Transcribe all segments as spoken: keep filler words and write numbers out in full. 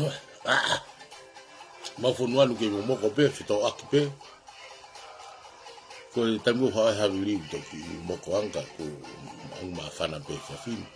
ʻA, mau fonu anu ke momoko pē, fetōʻaki pē. Ko e taimi ʻoku haʻu ai e havili ʻoku toki moko ange ka ʻoku ʻalu māfana pē fafine.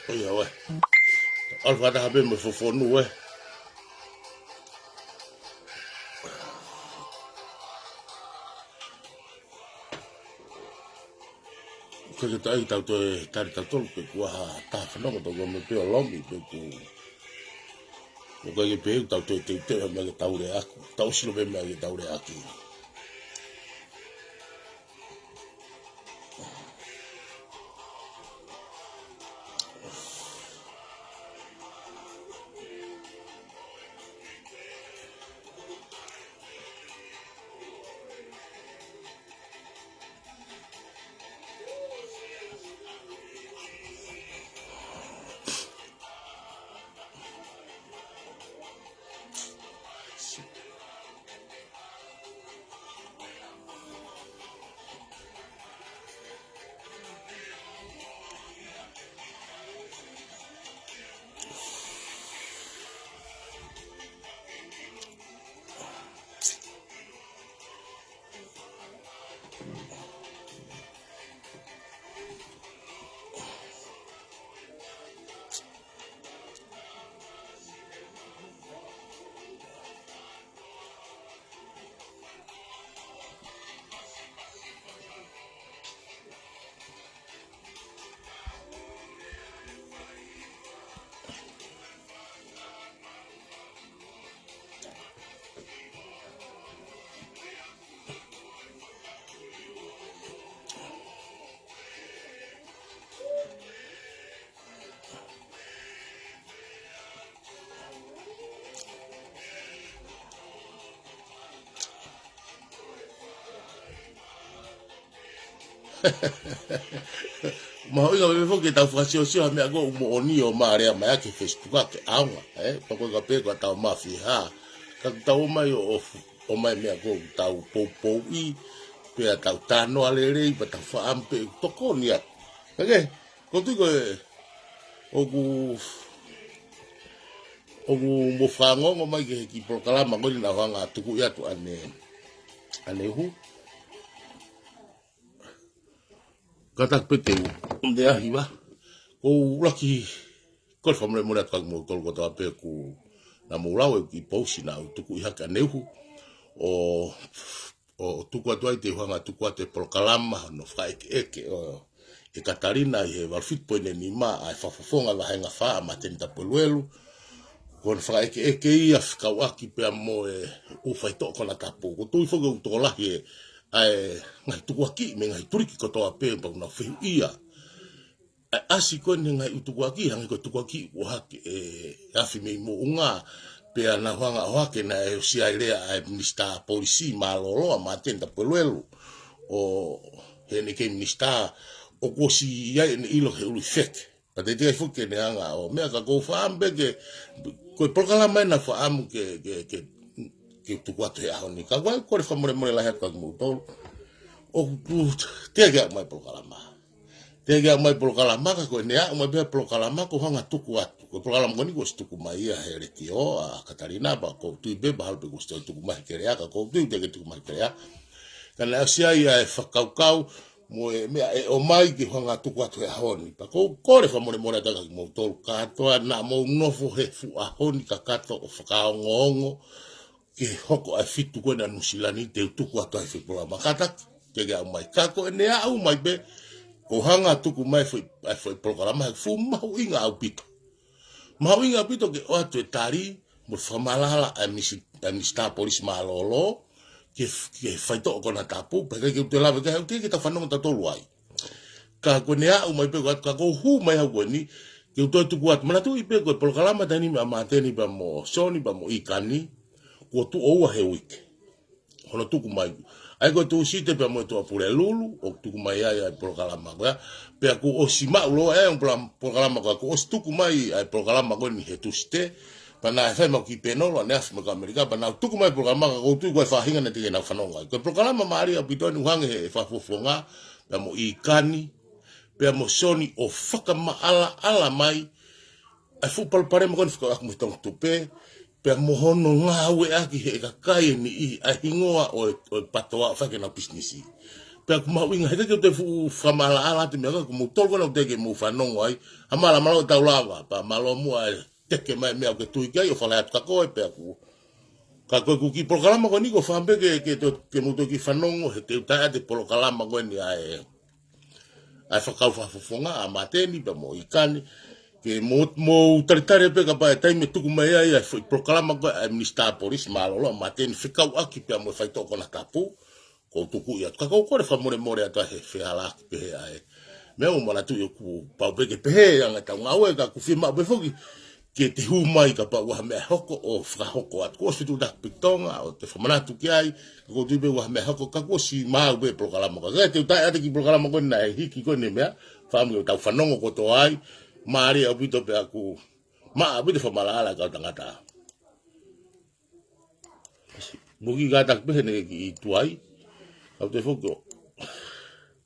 ʻOi, ʻoe. ʻAlu fakataha pē mo e fofonu, ē. Ko e ke taʻi tau toe tali tautolu pe kuo ha taha fanongo tau ko me peo lomi pe ku. Ko e ke pē tau toe teuteu ha meʻa ke tau lea ʻaki. Tau silo pē meʻa ke tau lea ʻaki. Mahuʻinga pē foki ke tau fakasiosio ha meʻa ʻoku moʻoni ʻo mālea mai ʻaki he Facebook ʻa ke ʻaonga, ē? Pea ko e ka pē ko ʻetau mafi hā. Ka ʻoku tau ō mai ʻo, ʻo, ʻo mai meʻa ʻoku tau poupouʻi, pea tau talanoa lelei, pea tau faʻamu pē tokoni atu. Ka ke, ko tui ko e, ʻoku, ʻoku mo fanongo mai ki he kiʻi polokalama ko eni naʻa ku hanga tuku atu ʻane, ʻaneuhu. Kātaki pē te u, te ahi vā. Ko u laki, ko e fakamolemole atu kia kimoutolu kotoa pē kuo nau lau e kiʻi pousi naʻa ku tuku ʻi hake ʻaneuhu. ʻO, ʻo tuku atu ai te u hanga tuku atu e polokalama, hono fakaʻekeʻeke ʻo, ʻe Katalina ʻi he valu fitu poini nima ʻa e fakafofonga vāhenga fā ʻa Māteni Tapueluelu. Ko hono fakaʻekeʻeke ia fekauʻaki pea mo e ʻū faitoʻo konatapu. Ko e tui foki ʻoku tokolahi e, ʻa e ngaahi tukuakiʻi mei he ngaahi tuliki kotoa pē pea ʻoku nau fehuʻia. ʻA e ʻasi ko eni he ngaahi ʻū tukuakiʻi, hangē ko e tukuakiʻi ʻohake ʻe Afi mei Moʻunga, pea nau hanga ʻohake naʻe ʻosi ʻi ai e lea ʻa e Minisitā Polisi mālōlō ʻa Māteni Tapueluelu. ʻO heʻene kei minisitā, ʻoku ʻosi ʻi ai ʻene ʻilo he ʻulu ʻi feke. Pea teʻeki ai foki ke ne hanga ʻo meʻa ka ko u faʻamu pē ke, ko e polokalama ena faʻamu ke, ke, ke, ke tuku atu he ʻaho ni. Ka ko e, ko e fakamolemole lahi atu kia kimoutolu. ʻOku teʻeki aʻu mai polokalama. Teʻeki aʻu mai polokalama ka ko ʻene aʻu mai pē polokalama ko u hanga tuku atu. Ko e polokalama ko eni kuo ʻosi tuku mai ia he letiō ʻa Katalina pea ko u tui pē mahalo pē kuo ʻosi toe tuku mai he keleʻa ka ko u tui teʻeki tuku mai he keleʻa. Ka naʻe ʻosi ʻi ai e fakakaukau mo e meʻa ʻe ʻomai ke u hanga tuku atu he ʻaho ni. Pea ko u kole fakamolemole atu kia kimoutolu kātoa naʻa mou nofo he fuʻu ʻaho ni kakato ʻo fakaongoongo ke hoko ʻa e fitu ko ena ʻa Nuʻusila ni te u tuku atu ai e foʻi polokalama kātaki. Teʻeki aʻu mai ka ko ʻene aʻu mai pē, ko u hanga tuku mai e foʻi, ʻa e foʻi polokalama he fuʻu mahuʻinga ʻaupito. Mahuʻinga ʻaupito ke ʻoatu e tali, mo e fakamatala ʻa e misi-, ʻa e Minisitā Polisi mālōlō, ke, ke faitoʻo konatapu, pea ʻikai ke u toe lave ki ai, ʻoku teʻeki ke tau fanongo tautolu ai. Ka ko ʻene aʻu mai pē ko atu, ka ko u hū mai au ko eni, ke u toe tuku atu. Manatuʻi pē ko e polokalama taimi ni ʻa Māteni pea mo Soni pea mo ʻIkani, kuo tuʻo ua he uike. Hono tuku mai. ʻA ia ko e Tūsite pea mo e Tuʻapulelulu, ʻoku tuku mai ai ʻa e polokalama ko ia. Pea kuo ʻosi maʻu loa ʻa e ongo polokalama ko ia, kuo ʻosi tuku mai ʻa e polokalama ko eni he Tūsite. Pea naʻe fai maʻu ki Penolo, ʻaneafi mo e kau ʻAmelika, pea nau tuku mai polokalama ka ʻoku ou tui ko e faʻahinga naʻe teʻeki ke nau fanongo ai. Ko e polokalama mālie ʻaupito eni ʻoku hangē he fakafofonga, pea mo ʻIkani, pea mo Soni ʻo fakamaʻalaʻala mai ʻa e fuʻu palopalema ko eni fekauʻaki mo e Tongi Tupe, pea mo hono ngāueʻaki ʻe he kakai ʻe niʻihi ʻa e hingoa ʻo e, ʻo e PTOA ʻo fai ki heʻenau pisinisi. Pea ʻoku mahuʻinga he ʻikai ke u toe fuʻu fakamaʻalaʻala atu meʻa ka ko moutolu ko ena ʻoku teʻeki ke mou fanongo ai, ʻa mālō, mālō ʻetau lava, pea mālō muʻa e teke mai meʻa ʻoku ke tui ki ai ʻo fale atu kia koe pea ʻoku. Ka ko e kiʻi polokalama ko eni ʻoku ou fakaʻamu pē ke, ke, ke mou toe kiʻi fanongo he te u taʻe ʻa e polokalama ko eni ʻa e ʻa e fakakau fakafofonga ʻa Māteni pea mo ʻIkani. Ke mou, mou talitali pē kapau ʻe taimi ʻe tuku mai ai ʻa e foʻi polokalama ko ē ʻa e Minisitā Polisi mālōlō ʻa Māteni fekauʻaki pea mo e faitoʻo konatapu. Ko u tuku ia. Ka ko u kole fakamolemole atu ʻa e fehālaaki pehē ʻa e. Meʻa ʻoku ou manatuʻi ʻoku pau pē ke pehē ʻa e anga ʻetau ngāue ka ʻoku fiemaʻu pē foki ke te hū mai kapau ʻoku ʻi ai ha meʻa hoko ʻo fakahoko atu. Kuo ʻosi fetuʻutaki pē ki Tonga ʻo te fakamanatu ki ai, ka ʻoku ou tui pē ʻoku ʻi ai ha meʻa hoko, ka kuo ʻosi maau pē polokalama. Ka ʻoku teʻeki ai te u taʻe ʻa e kiʻi polokalama ko eni naʻe hiki ko eni meʻa, fakaʻamu ke tau fanongo kotoa ai, mālie ʻaupito pea ʻoku maʻa ʻaupito fakamaʻalaʻala ʻa e kau tangata. Mou kiʻi kātaki pē heʻene kiʻi tuai. Ka ʻoku te foki ʻo,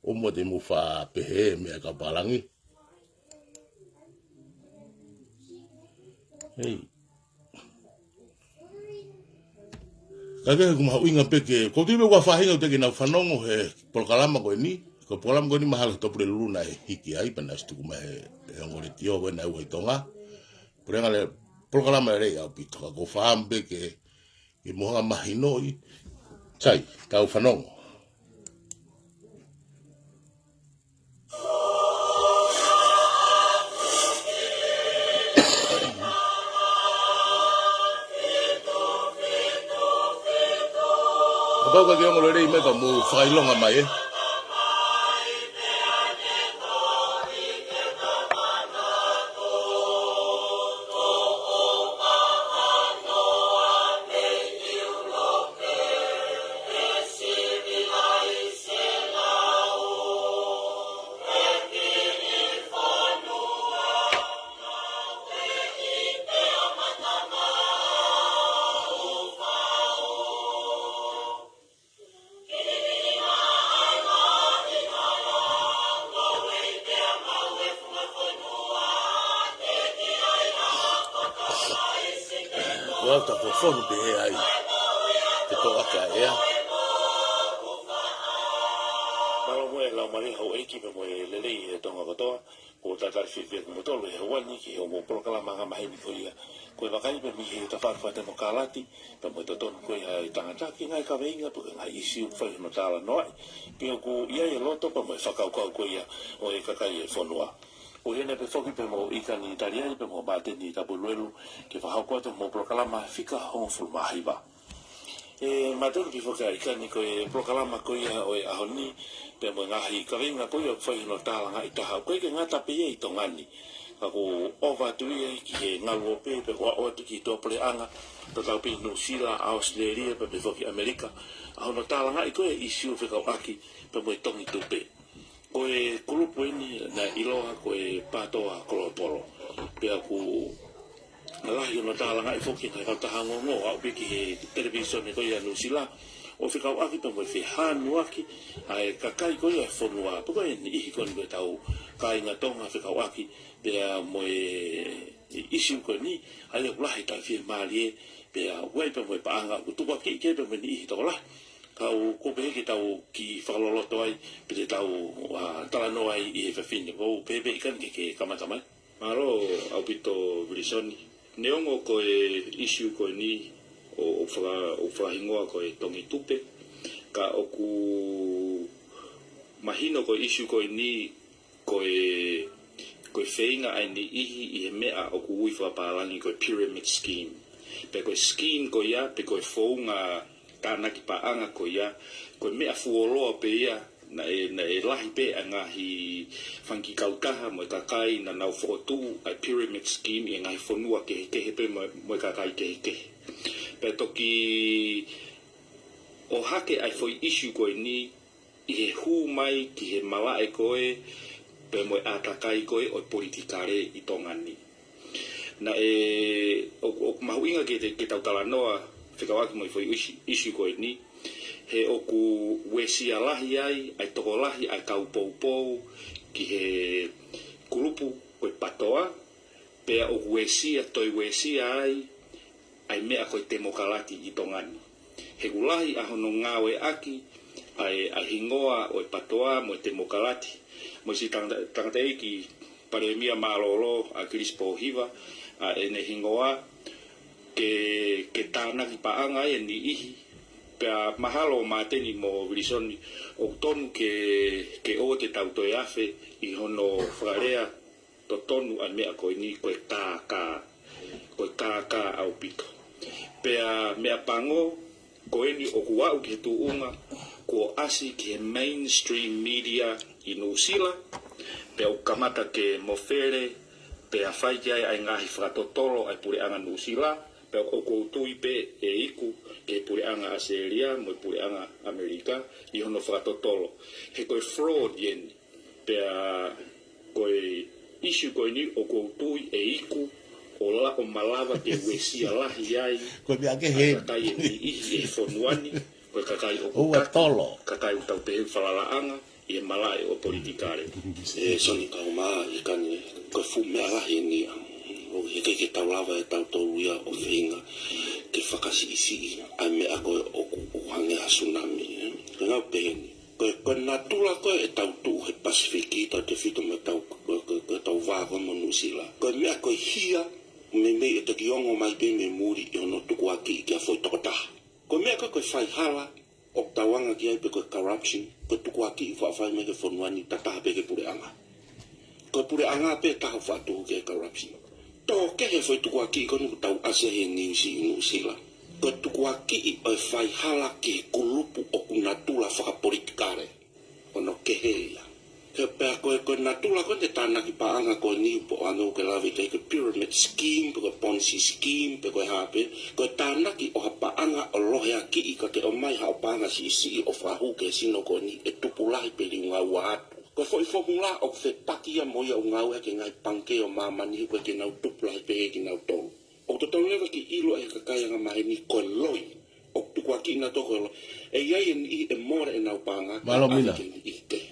ʻoua te mou faʻa pehē meʻa ʻa e kau pālangi. Hei. Ka ke ʻoku mahuʻinga pē ke, ʻoku ou tui pē ʻoku ʻi ai ha faʻahinga ʻoku teʻeki ke nau fanongo he polokalama ko eni. Ko e polokalama ko eni mahalo he Tuʻapulelulu naʻe hiki ai, pea naʻe ʻosi tuku mai he, he ongo letiō ko ē naʻe ua ʻi Tonga. Polokalama le-, polokalama lelei ʻaupito, ka ʻoku ou fakaʻamu pē ke, ke mou hanga mahinoʻi. Sai, tau fanongo. Kapau ʻoku ke ongo lelei mai pea mou fakaʻilonga mai ē. Kuo ʻosi ta fofonu pē ʻe ai. Te toʻaka ea. Mālō muʻa e laumālie houʻeiki pea mo e lelei ʻa e Tonga kotoa. Ko e talitali fiefia kimoutolu he ʻaho ni ki he ongo polokalama angamaheni ko ia. Ko e vakai pē mei he tafaʻaki fakatemokalati, pea mo e totonu ko ia ʻa e tangata ki he ngaahi kaveinga, pe ko e ngaahi ʻīsiu ʻoku fai hono talanoaʻi. Pea ʻoku ʻi ai e loto pea mo e fakakaukau ko ia ʻo e kakai ʻo e fonua. ʻOku ʻi heni pē foki pea mo ʻIkani Taliai pea mo Māteni Tapueluelu, ke fakahoko atu hoʻomou polokalama fika hongofulu mā hiva. ʻE Māteni pea foki ʻa ʻIkani, ko e polokalama ko ia ʻo e ʻaho ni, pea mo e ngaahi kaveinga ko ia ʻoku fai hono talangaʻi taha, ʻoku ʻikai ke ngata pē ia ʻi Tonga ni. Ka ʻoku ʻova atu ia ki he ngaluope, pea ʻoku ʻaʻo atu ki tuʻapuleʻanga, tatau pē ʻi Nuʻusila, ʻAositelēlia, pea pehē foki ʻAmelika, ʻa hono talangaʻi ko ia ʻīsiu fekauʻaki pea mo e Tongi Tupe. Ko e kulupu eni naʻe ʻiloa ko e PTOA Kolopolo. Pea ʻoku lahi hono talangaʻi foki ʻe he ngaahi kautaha ongoongo, aʻu pē ki he televīsone ko ia ʻa Nuʻusila, ʻo fekauʻaki pea mo e fehanuaki ʻa e kakai ko ia ʻo e fonua, pe ko e niʻihi ko eni ko ʻetau kāinga Tonga fekauʻaki pea mo e ʻīsiu ko eni, ʻa ia ʻoku lahi taʻefiemālie, pea ʻoku ʻi ai pea mo e paʻanga ʻoku tukuakiʻi ki ai pea mo e niʻihi tokolahi. Ka ʻoku ou pehē ke tau kiʻi fakaloloto ai, pe te tau, ʻa, talanoa ai ʻi he efiafi ni. Ko u pehē pē ʻIkani ke ke kamata mai. Mālō ʻaupito Vilisoni. Neongo ko e ʻīsiu ko eni ʻoku, ʻoku faka-, ʻoku fakahingoa ko e Tongi Tupe, ka ʻoku mahino ko e ʻīsiu ko eni ko e, ko e feinga ʻa e niʻihi ʻi he meʻa ʻoku ui fakapālangi ko e pyramid scheme. Pe ko e scheme ko ia, pe ko e founga tānaki paʻanga ko ia, ko e meʻa fuoloa pē ia, naʻe, naʻe lahi pē ʻa e ngaahi fanga kiʻi kautaha mo e kakai naʻa nau fokotuʻu ʻa e pyramid scheme ʻi he ngaahi fonua kehekehe pea mo, mo e kakai kehekehe. Pea toki ʻo hake ai foʻi ʻisiū ko eni ʻi he hū mai ki he malaʻe ko ē pea mo e ʻātakai ko ē ʻo e politikale ʻi Tonga ni. Naʻe ʻoku, ʻoku mahuʻinga ke, te, ke tau talanoa fekauʻaki mo e foʻi ʻisi-, ʻisiū ko eni, he ʻoku uesia lahi ai ʻa e tokolahi ʻa e kau poupou ki he kulupu ko e PATOA, pea ʻoku uesia, toe uesia ai ʻa e meʻa ko e temokalati ʻi Tonga ni. He ʻoku lahi ʻa hono ngāueʻaki ʻa e, ʻa e hingoa ʻo e PATOA mo e temokalati. Mo e siʻi tangata-, tangataʻeiki Palēmia mālōlō ʻAkilisi Pōhiva, ʻa ʻene hingoa ke, ke tānaki paʻanga ai e niʻihi. Pea mahalo Māteni mo Vilisoni, ʻoku tonu ke, ke ʻoua te tau toe afe ʻi hono fakalea totonu ʻa e meʻa ko eni ko e kākā. Ko e kākā ʻaupito. Pea meʻapango, ko eni ʻoku aʻu ki he tuʻunga kuo ʻasi ki he mainstream media ʻi Nuʻusila, pea ʻoku kamata ke mofele, pea fai ki ai ʻa e ngaahi fakatotolo ʻa e puleʻanga Nuʻusila, pea ʻoku ou tui pē ʻe iku ki he puleʻanga ʻAositelēlia mo e puleʻanga ʻAmelika ʻi hono fakatotolo. He ko e fraud eni. Pea ko e ʻisiū ko eni ʻoku ou tui ʻe iku ʻo la-, ʻo malava ke uesia lahi ai Ko e meʻa kehe. ʻa e kakai e niʻihi ʻi he fonua ni, ko e kakai ʻoku ʻOua kati, tolo. kakai ʻoku tau pehē falalaʻanga ʻi he malaʻe ʻo politikale. ʻE Soni Kaumā, ʻi kani, ko e fuʻu meʻa lahi eni, um, ʻoku ʻikai ke tau lava ʻe tautolu ia ʻo feinga ke fakasiʻisiʻi ʻa e meʻa ko ē ʻoku, ʻoku hangē ha tsunami, ē? Ko e ngāue pehē ni. Ko e, ko e natula ko ē ʻetau tuʻu he Pasifiki, tautefito mo ʻetau, ko, ko, ko ʻetau vā ko ē mo Nuʻusila. Ko e meʻa ko e hia, meimei ʻe toki ongo mai pē mei muli ʻi hono tukuakiʻi ki ha foʻi tokotaha. Ko e meʻa ko ē ko e fai hala, ʻoku tau anga ki ai pē ko e corruption, ko e tukuakiʻi faʻa fai mai ki he fonua ni, ta taha pē ki he puleʻanga. Ko e puleʻanga pē taha faʻa tuku ki he corruption. Tō kehe foʻi tukuakiʻi ko eni ʻoku tau ʻasi he niusi ʻi Nuʻusila. Ko e tukuakiʻi ʻo e fai hala ki he kulupu ʻoku natula fakapolitikale. Hono kehe ia. He pea ko e, ko e natula ko ē ʻene tānaki paʻanga ko eni pe ʻoku ʻalu ke lave ki ai ko e pyramid scheme, pe ko e Ponzi scheme, pe ko e hā pē, ko e tānaki ʻo ha paʻanga ʻo loheakiʻi kae ʻomai haʻo paʻanga siʻisiʻi ʻo fakahū ki he sino ko eni ʻe tupu lahi pe liunga ua atu. Ko e foʻi fomula ʻoku fepaki ia mo ia ʻoku ngāueʻaki ʻe he ngaahi pangikē ʻo māmani he ʻoku ʻikai ke nau tupu lahi pehē kinautolu. ʻOku totonu leva ke ʻilo ʻe he kakai angamaheni ko e loi. ʻOku tukuakiʻi nautolu ko e loi. ʻE ʻi ai e niʻihi ʻe mole ʻenau paʻanga, Mālō ʻave Mina. ki he niʻihi kehe.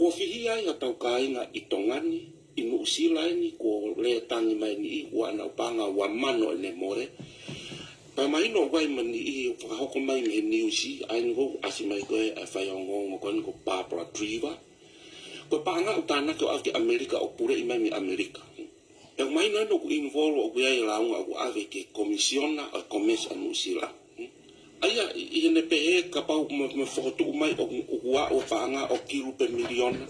Kuo fihia ai haʻatau kāinga ʻi Tonga ni, ʻi Nuʻusila eni, kuo lea tangi mai e niʻihi, ʻoku ʻi ai ʻenau paʻanga ua mano ʻene mole. Pea mahino ʻoku ʻi ai mo e niʻihi ʻoku fakahoko mai mei he niusi, ʻa eni ʻoku ʻasi mai ko ē ʻa e faiongoongo ko eni ko Barbara Dreaver. Ko e paʻanga ʻoku tānaki ʻo ʻave ki ʻAmelika ʻo puleʻi mai mei ʻAmelika. ʻOku mahino ʻoku involve ʻoku ʻi ai e lāunga ʻoku ʻave ki he komisiona ʻo e komesi ʻa Nuʻusila. ʻA ia, ʻi, ʻi heʻene pehē kapau mo, mo fokotuʻu mai ʻoku, ʻoku ʻi ai e paʻanga ʻoku kilu pe miliona,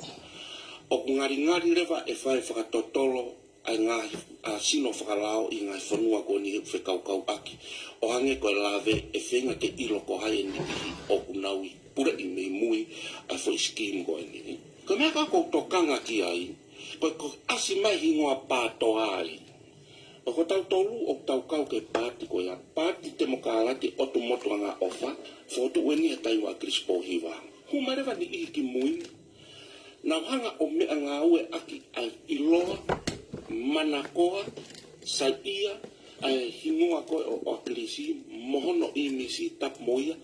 ʻoku ngalingali leva ʻe fai fakatotolo ʻa e ngaahi, ʻa e sino fakalao ʻi he ngaahi fonua ko eni he ʻoku fekaukauʻaki. ʻO hangē ko e lave ʻe feinga ke ʻilo ko hai e niʻihi ʻoku nau ʻi puleʻi mei mui ʻa e foʻi scheme ko eni. Ko e meʻa ko ē ʻoku ou tokanga ki ai, ko e, ko e ʻasi mai hingoa PATOA ai. ʻOku tautolu ʻoku tau kau ki he paati ko ia, Paati Temokalati ʻOtu Motu Angaʻofa, fokotuʻu eni he taimi ʻo ʻAkilisi Pōhiva. Hū mai leva e niʻihi ki mui, nau hanga ʻo meʻangāueʻaki ʻa e ʻiloa, manakoa, saiʻia, ʻa e hingoa ko ē ʻo, ʻo ʻAkilisi, mo hono ʻīmisi, tapu mo ia,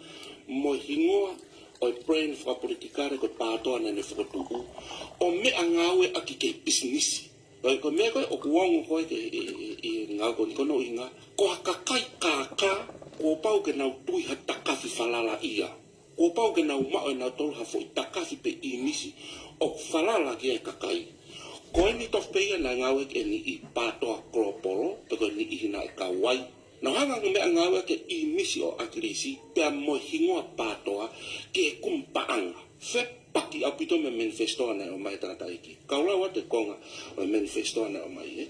mo e hingoa ʻo e plan fakapolitikale ko e PATOA naʻa ne fokotuʻu, ʻo meʻangāueʻaki ki he pisinisi. Ko e, ko e meʻa ko ē ʻoku ongo ko ē ki he, ʻi, ʻi, ʻi he ngāue ko eni, ko hono ʻuhinga, ko ha kakai kākā, kuo pau ke nau tui ha takafi falalaʻia. Kuo pau ke nau maʻu ʻe nautolu ha foʻi takafi pe ʻīmisi ʻoku falala ki ai e kakai. Ko eni tofu pē ia naʻe ngāueʻaki ʻe he niʻihi PATOA Global, pe ko e niʻihi naʻe kau ai. Nau hanga ʻo meʻangāueʻaki e ʻīmisi ʻo ʻAkilisi, pea mo e hingoa PATOA, ki he kumi paʻanga. Fepaki ʻaupito mo e manifesto naʻe ʻomai ʻe he tangataʻeiki. Kau lau atu e konga ʻo e manifesto naʻe ʻomai, ē.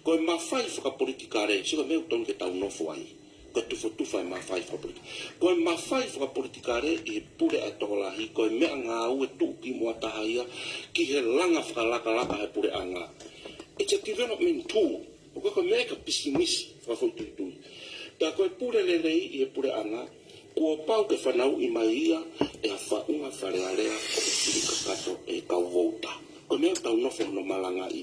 Ko e mafai fakapolitikale, sio ko e meʻa ʻoku tonu ke tau nofo ai. Ko e tufotufa e mafai fakapolitikale. Ko e mafai fakapolitikale ʻi he pule ʻa e tokolahi, ko e meʻangāue tuʻukimuʻa taha ia ki he langa fakalakalaka he puleʻanga. It's a development tool. ʻOku ʻikai ko e meʻa ia ki ha pisinisi fakafoʻituitui. Pea ko e pule lelei ʻi he puleʻanga, Kuo pau ke fanauʻi mai ia ʻe ha faʻunga Fale Alea ʻoku fili kakato ʻe he kau vouta. Ko e meʻa ʻoku tau nofo hono malangaʻi.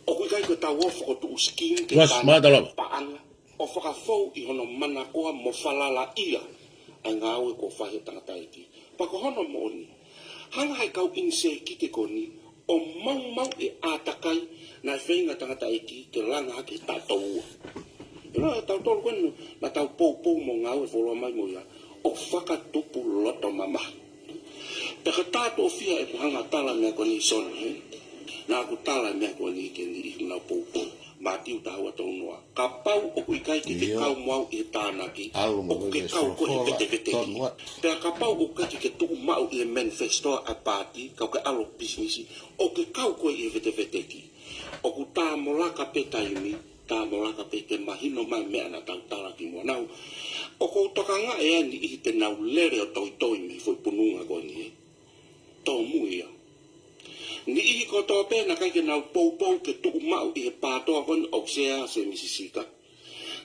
ʻOku ʻikai ko ʻetau ō ʻo fokotuʻu scheme ke Tuas, tānaki mātalo. Paʻanga ʻo fakafou ʻi hono manakoa mo falalaʻia ʻa e ngāue kuo fai ʻe he tangataʻeiki. Pea ko hono moʻoni, hanga ʻe he kau ʻinisēkite ko eni ʻo maumauʻi e ʻātakai naʻe feinga tangataʻeiki ke langa hake he taʻu ua. ʻIlo ʻe tautolu ko eni naʻa tau poupou mo ngāue fuoloa mai mo ia ʻo fakatupu loto mamahi. Pea ka tā tuʻo fiha ʻeku hanga tala meʻa ko eni Soni, he? Naʻa ku tala meʻa ko eni ke ni ihu nau poupou. Mātiu taha ua tolu noa. Kapau ʻoku ʻikai ke ke Io. Kau mo au ʻi he tānaki, ʻAlu mo ʻoku ke Vevesi kau koe ʻi he Folofola, vetevete. Tonu atu. Pea kapau ʻoku ʻikai ke ke tuʻu maʻu ʻi he manifesto ʻa e pāti, ka ʻoku ke ʻalu pisinisi, ʻoku ke kau koe ʻi he veteveteki. ʻOku tā mo laka pē taimi, tā mo laka pē ke mahino mai meʻa naʻa tau tala kimuʻa. Nau, ʻoku ou tokangaʻi ʻa e niʻihi te nau lele ʻo toitoi mei he foʻi pununga ko eni, he? Tōmui ia. Niʻihi kotoa pē naʻe ʻikai ke nau poupou ke tuʻu maʻu ʻi he pātoa ko eni ʻoku Sea Semisi Sika.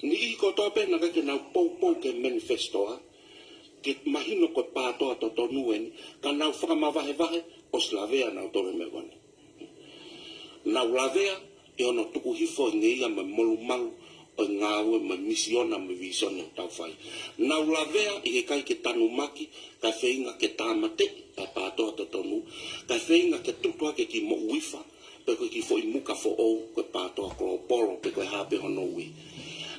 Niʻihi kotoa pē naʻe ʻikai ke nau poupou ke manifesto, ke mahino ko e pātoa totonu eni, ka nau fakamavahevahe ʻosi lavea nautolu he meʻa ko eni. Nau lavea ʻi hono tuku hifo ʻi he ngeia mo e molumalu ʻo e ngāue mo e misiona mo e vīsone ʻoku tau fai. Nau lavea ʻi he ʻikai ke tanumaki, kae feinga ke tāmateʻi ʻa e pātoa totonu, kae feinga ke tutu hake ki moʻuifa, pe ko e kiʻi foʻi muka foʻou, ko e pātoa kolopolo, pe ko e hā pē hono ui.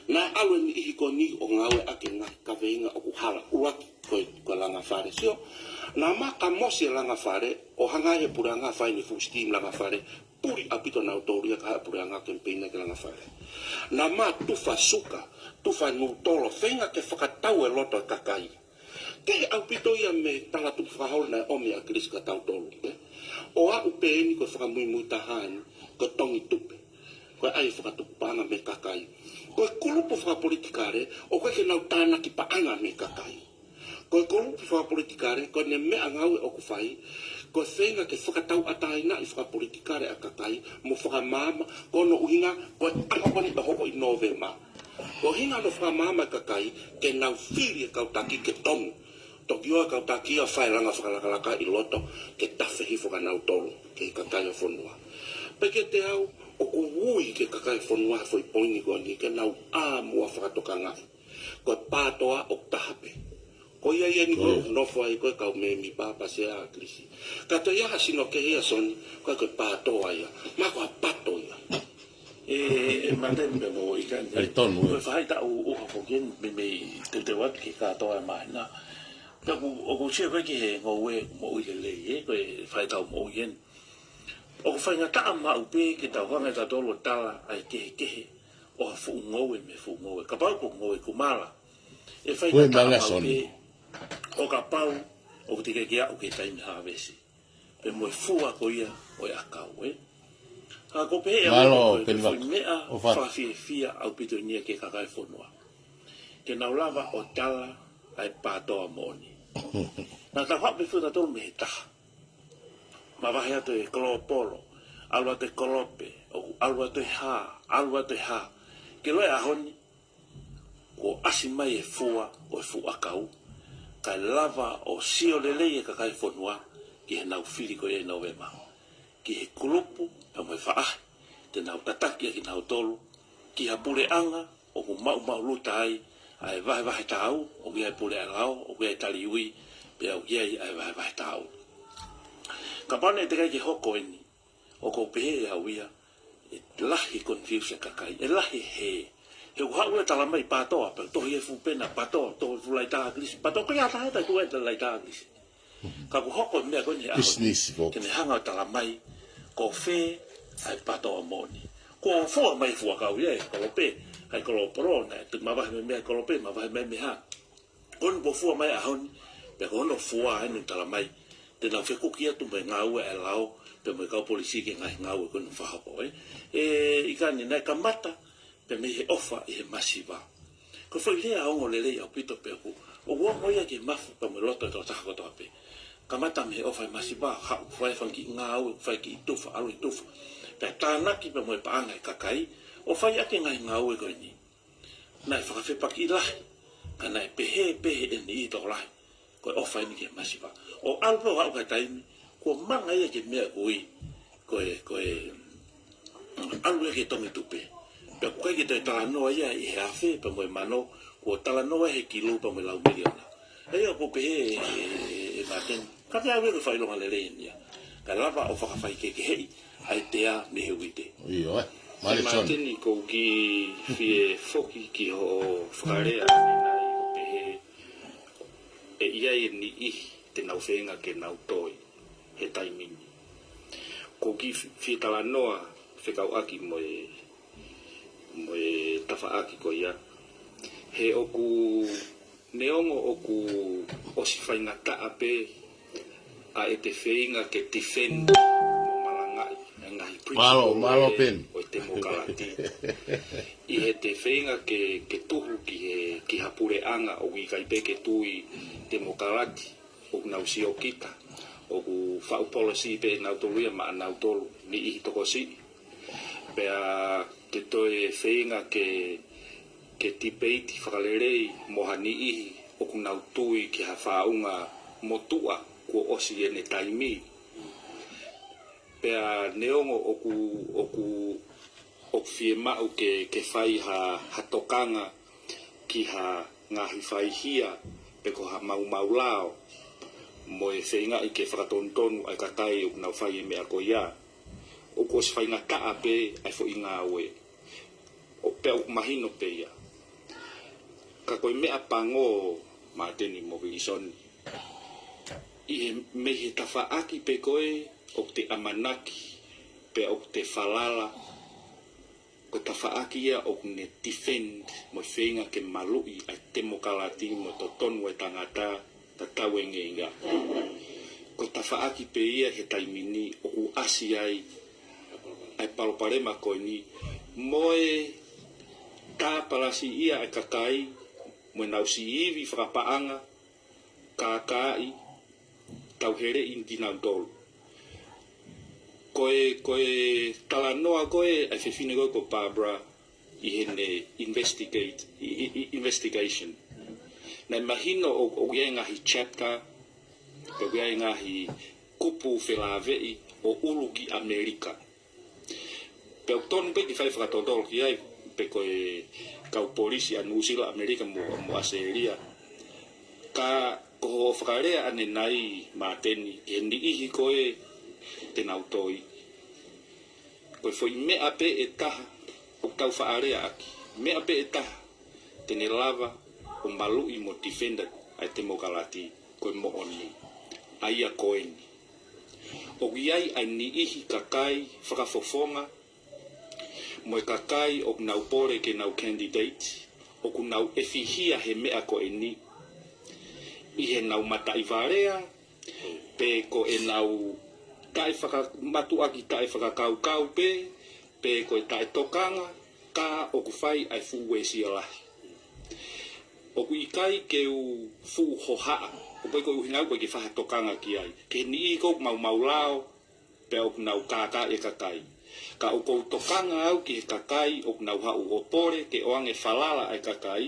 Naʻe ʻalu e niʻihi ko eni ʻo ngāueʻaki e ngaahi kaveinga ʻoku hala, ʻuluaki ko e, ko e langa fale. Sio, naʻa ma ka mosi e langa fale, ʻo hanga ʻe he puleʻanga fai ʻene full scheme langa fale, puli ʻaupito nautolu ia kae haʻu e puleʻanga kemipeini ke langa fale. Naʻa ma tufa suka, tufa nūtolo, feinga ke fakatau e loto e kakai. Kehe ʻaupito ia mei he tala tupu fakaholo naʻe ʻomi ʻe ʻAkilisi kia tautolu, ē? ʻO aʻu pē eni ko e fakamuimui taha eni, ko e tongi tupe. Ko e ʻai e fakatupu paʻanga mei he kakai. Ko e kulupu fakapolitikale, ʻoku ʻikai ke nau tānaki paʻanga mei he kakai. Ko e kulupu fakapolitikale, ko ʻene meʻangāue ʻoku fai, ko e feinga ke fakatauʻatāinaʻi fakapolitikale ʻa e kakai, mo fakamaama, ko hono ʻuhinga, ko e ʻaho ko eni ʻe hoko ʻi Nōvema. Ko e ʻuhinga hono fakamaama e kakai, ke nau fili e kau taki ke tonu. Toki ʻoua e kau taki ia ʻo fai e langa fakalakalaka ʻi loto, ke tafe hifo kia nautolu, ki he kakai ʻo e fonua. Pea kiate au, ʻoku ui ki he kakai ʻo e fonua he foʻi poini ko eni, ke nau ʻā muʻa ʻo fakatokangaʻi. Ko e pātoa ʻoku taha pē. Ko ia ia eni ko ē ʻoku nofo ai ko ē kau mēmipa pea Sea ʻAkilisi. Ka toe ʻi ai ha sino kehe ia Soni, ko e, ko e pātoa ia. Ma ko ha pato ia. ʻE, ʻe, ʻe mate me mo i kan. ʻE tonu, ʻe. Ko e faʻahitaʻu ʻuha foki eni, mei, mei teuteu atu ki he kātoa e māhina. Ka ʻoku, ʻoku ou sio ko ē ki he ngoue moʻui lelei, ē, ko e faʻahitaʻu moʻui eni. ʻOku faingataʻa maʻu pē ke tau hanga ʻe tautolu ʻo tala ʻa e kehekehe ʻo ha fuʻu ngoue mei he fuʻu ngoue. Kapau ko e ngoue kumala, ʻe faingataʻa maʻu pē ʻo kapau ʻoku teʻeki ke aʻu ki he taimi hāvesi. Pea mo e fua ko ia ʻo e ʻakau, ē. Ka ʻoku ou pehē ʻe au ko e foʻi meʻa fakafiefia ʻaupito eni ia ki he kakai e fonua. Ke nau lava ʻo tala ʻa e pātoa moʻoni. Naʻa tau haʻu pē foki tautolu mei he taha. Mavahe atu e kolopolo, ʻalu atu e kolope, ʻoku ʻalu atu e hā, ʻalu atu e hā. Ke ʻilo e ʻaho ni, kuo ʻasi mai e fua ʻo e fuʻu ʻakau, kae lava ʻo sio lelei e kakai e fonua ki heʻenau fili ko ia ʻi Nōvema. Ki he kulupu, pea mo e faʻahi, te nau tataki ʻaki kinautolu, ki ha puleʻanga, ʻoku maʻumaʻuluta ai ʻa e vahevahe tāu, ʻoku ʻi ai e pule ʻa e lao, ʻoku ʻi ai e taliui, pea ʻoku ʻi ai ʻa e vahevahe tāu. Kapau naʻe teʻeki ai ke hoko eni, ʻoku ou pehē ʻe au ia, ʻe lahi e confuse e kakai, ʻe lahi e hē. He ʻoku haʻu e tala mai pātoa, pea tohi e fuʻu pena pātoa, tohi e fuʻu laitā ʻAkilisi, pātoa ko ia taha ʻe taha ʻe tuʻu ai e laitā ʻAkilisi. Ka ʻoku hoko e meʻa ko eni he ʻaho ni, ke ne hanga ʻo tala mai, ko fē ʻa e pātoa moʻoni. Kuo fua mai e fuʻu ʻakau ia ʻe he kolope, ʻa e kolopolo, naʻe tuʻu mavahe mei he kolope, mavahe mei he hā. Ko eni kuo fua mai e ʻaho ni, pea ko hono fua eni ʻoku tala mai, te nau fekuki atu mo e ngāue ʻa e lao, pea mo e kau polisi ki he ngaahi ngāue ko eni ʻoku fakahoko, ē. ʻE, ʻi kani naʻe kamata, pea mei he ʻofa ʻi he masiva. Ko e foʻi lea ongo lelei ʻaupito pē ʻoku, ʻoku ongo ia ki he mafu pea mo e loto ʻo e tokotaha kotoa pē. Kamata mei he ʻofa ʻi he masiva, haʻu fai e fanga kiʻi ngāue, fai e kiʻi tufa, ʻalu ʻo tufa. Pea tānaki pea mo e paʻanga e kakai, ʻo fai ʻaki e ngaahi ngāue ko eni. Naʻe fakafepakiʻi lahi. Ka naʻe pehē pē ʻe he niʻihi tokolahi, ko e ʻofa eni ki he masiva. ʻO ʻalu pē ʻo aʻu ki he taimi kuo manga ia ki he meʻa ko ē, ko e, ko e ʻalu ia ki he tongi tupe. Pea ʻoku ʻikai ke toe talanoa ia ʻi he afe pea mo e mano, kuo talanoa he kilo pea mo e lau miliona. ʻA ia ʻoku pehē ʻe, ʻe, ʻe Māteni, ka ke ʻave ko e fakaʻilonga lelei eni ia. Kae lava ʻo fakafaikehekeheʻi ʻa e tea mei he uite. ʻIo, ē. Mālie John. Māteni, ʻoku ou kiʻi fie foki ki hoʻo fakalea ʻanenai ʻo pehē ʻe ʻi ai e niʻihi te nau feinga ke nau toi he taimi ni. ʻOku ou kiʻi fi-, fie talanoa fekauʻaki mo e, mo e tafaʻaki ko ia. He ʻoku, neongo ʻoku ʻosi faingataʻa pē ʻa ʻete feinga ke defend mo malangaʻi e ngaahi principle ʻo e temokalati. ʻI heʻete feinga ke, ke tuhu ki he, ki ha puleʻanga ʻoku ʻikai pē ke tui temokalati, ʻoku nau siokita, ʻoku faʻu policy pē ʻe nautolu ia maʻanautolu, niʻihi tokosiʻi. Pea te toe feinga ke, ke tipeiti fakalelei mo ha niʻihi ʻoku nau tui ki ha faʻunga motuʻa kuo ʻosi ʻene taimi. Pea neongo ʻoku, ʻoku, ʻoku fiemaʻu ke, ke fai ha, ha tokanga ki ha ngaahi faihia pe ko ha maumau lao mo e feingaʻi ke fakatonutonu ʻa e kakai ʻoku nau fai e meʻa ko ia, ʻoku ʻosi faingataʻa pē ʻa e foʻi ngāue. ʻO pea ʻoku mahino pē ia. Ka ko e meʻa pango, Māteni mo Vilisoni, ʻi he, mei he tafaʻaki pē ko ē ʻoku te ʻamanaki pea ʻoku te falala, ko e tafaʻaki ia ʻoku ne defend mo e feinga ke maluʻi ʻa e temokalati mo e totonu ʻa e tangata, tatau e ngeinga. Ko e tafaʻaki pē ia he taimi ni ʻoku ʻasi ai ʻa e palopalema ko eni mo e tāpalasiʻia ʻa e kakai mo ʻenau siʻi ivi fakapaʻanga, kākaaʻi, tauheleʻi kinautolu. Ko e, ko e talanoa ko ē ʻa e fefine ko ē ko Barbara ʻi heʻene investigate, i, i, i, investigation. Naʻe mahino ʻo, ʻoku ʻi ai e ngaahi chapter, ʻoku ʻi ai e ngaahi kupu felāveʻi ʻo ʻulu ki ʻAmelika. Pea ʻoku tonu pē ke fai fakatotolo ki ai, pe ko e kau polisi ʻa Nuʻusila, ʻAmelika mo, mo ʻAositelēlia. Ka ko hoʻo fakalea ʻanenai, Māteni, ki he niʻihi ko ē te nau toi, ko e foʻi meʻa pē ʻe taha ʻoku tau faʻa lea ʻaki, meʻa pē ʻe taha te ne lava ʻo maluʻi mo defend ʻa e temokalati, ko e moʻoni. ʻA ia ko eni. ʻOku ʻi ai ʻa e niʻihi kakai fakafofonga mo e kakai ʻoku nau pole ke nau candidate, ʻoku nau ʻefihia he meʻa ko eni ʻi heʻenau mataʻi valea, pe ko ʻenau taʻefaka-, mātuʻaki taʻefakakaukau pē, pe ko e taʻetokanga, ka ʻoku fai ʻa e fuʻu uesia lahi. ʻOku ʻikai ke u fuʻu hohaʻa, ʻoku ʻikai ko e ʻuhinga au ko e ke fai ha tokanga ki ai, ki he niʻihi ko ē ʻoku maumau lao, pea ʻoku nau kākaaʻi e kakai. Ka ʻoku ou tokanga au ki he kakai ʻoku nau haʻu ʻo pole ke ʻoange falala ʻa e kakai,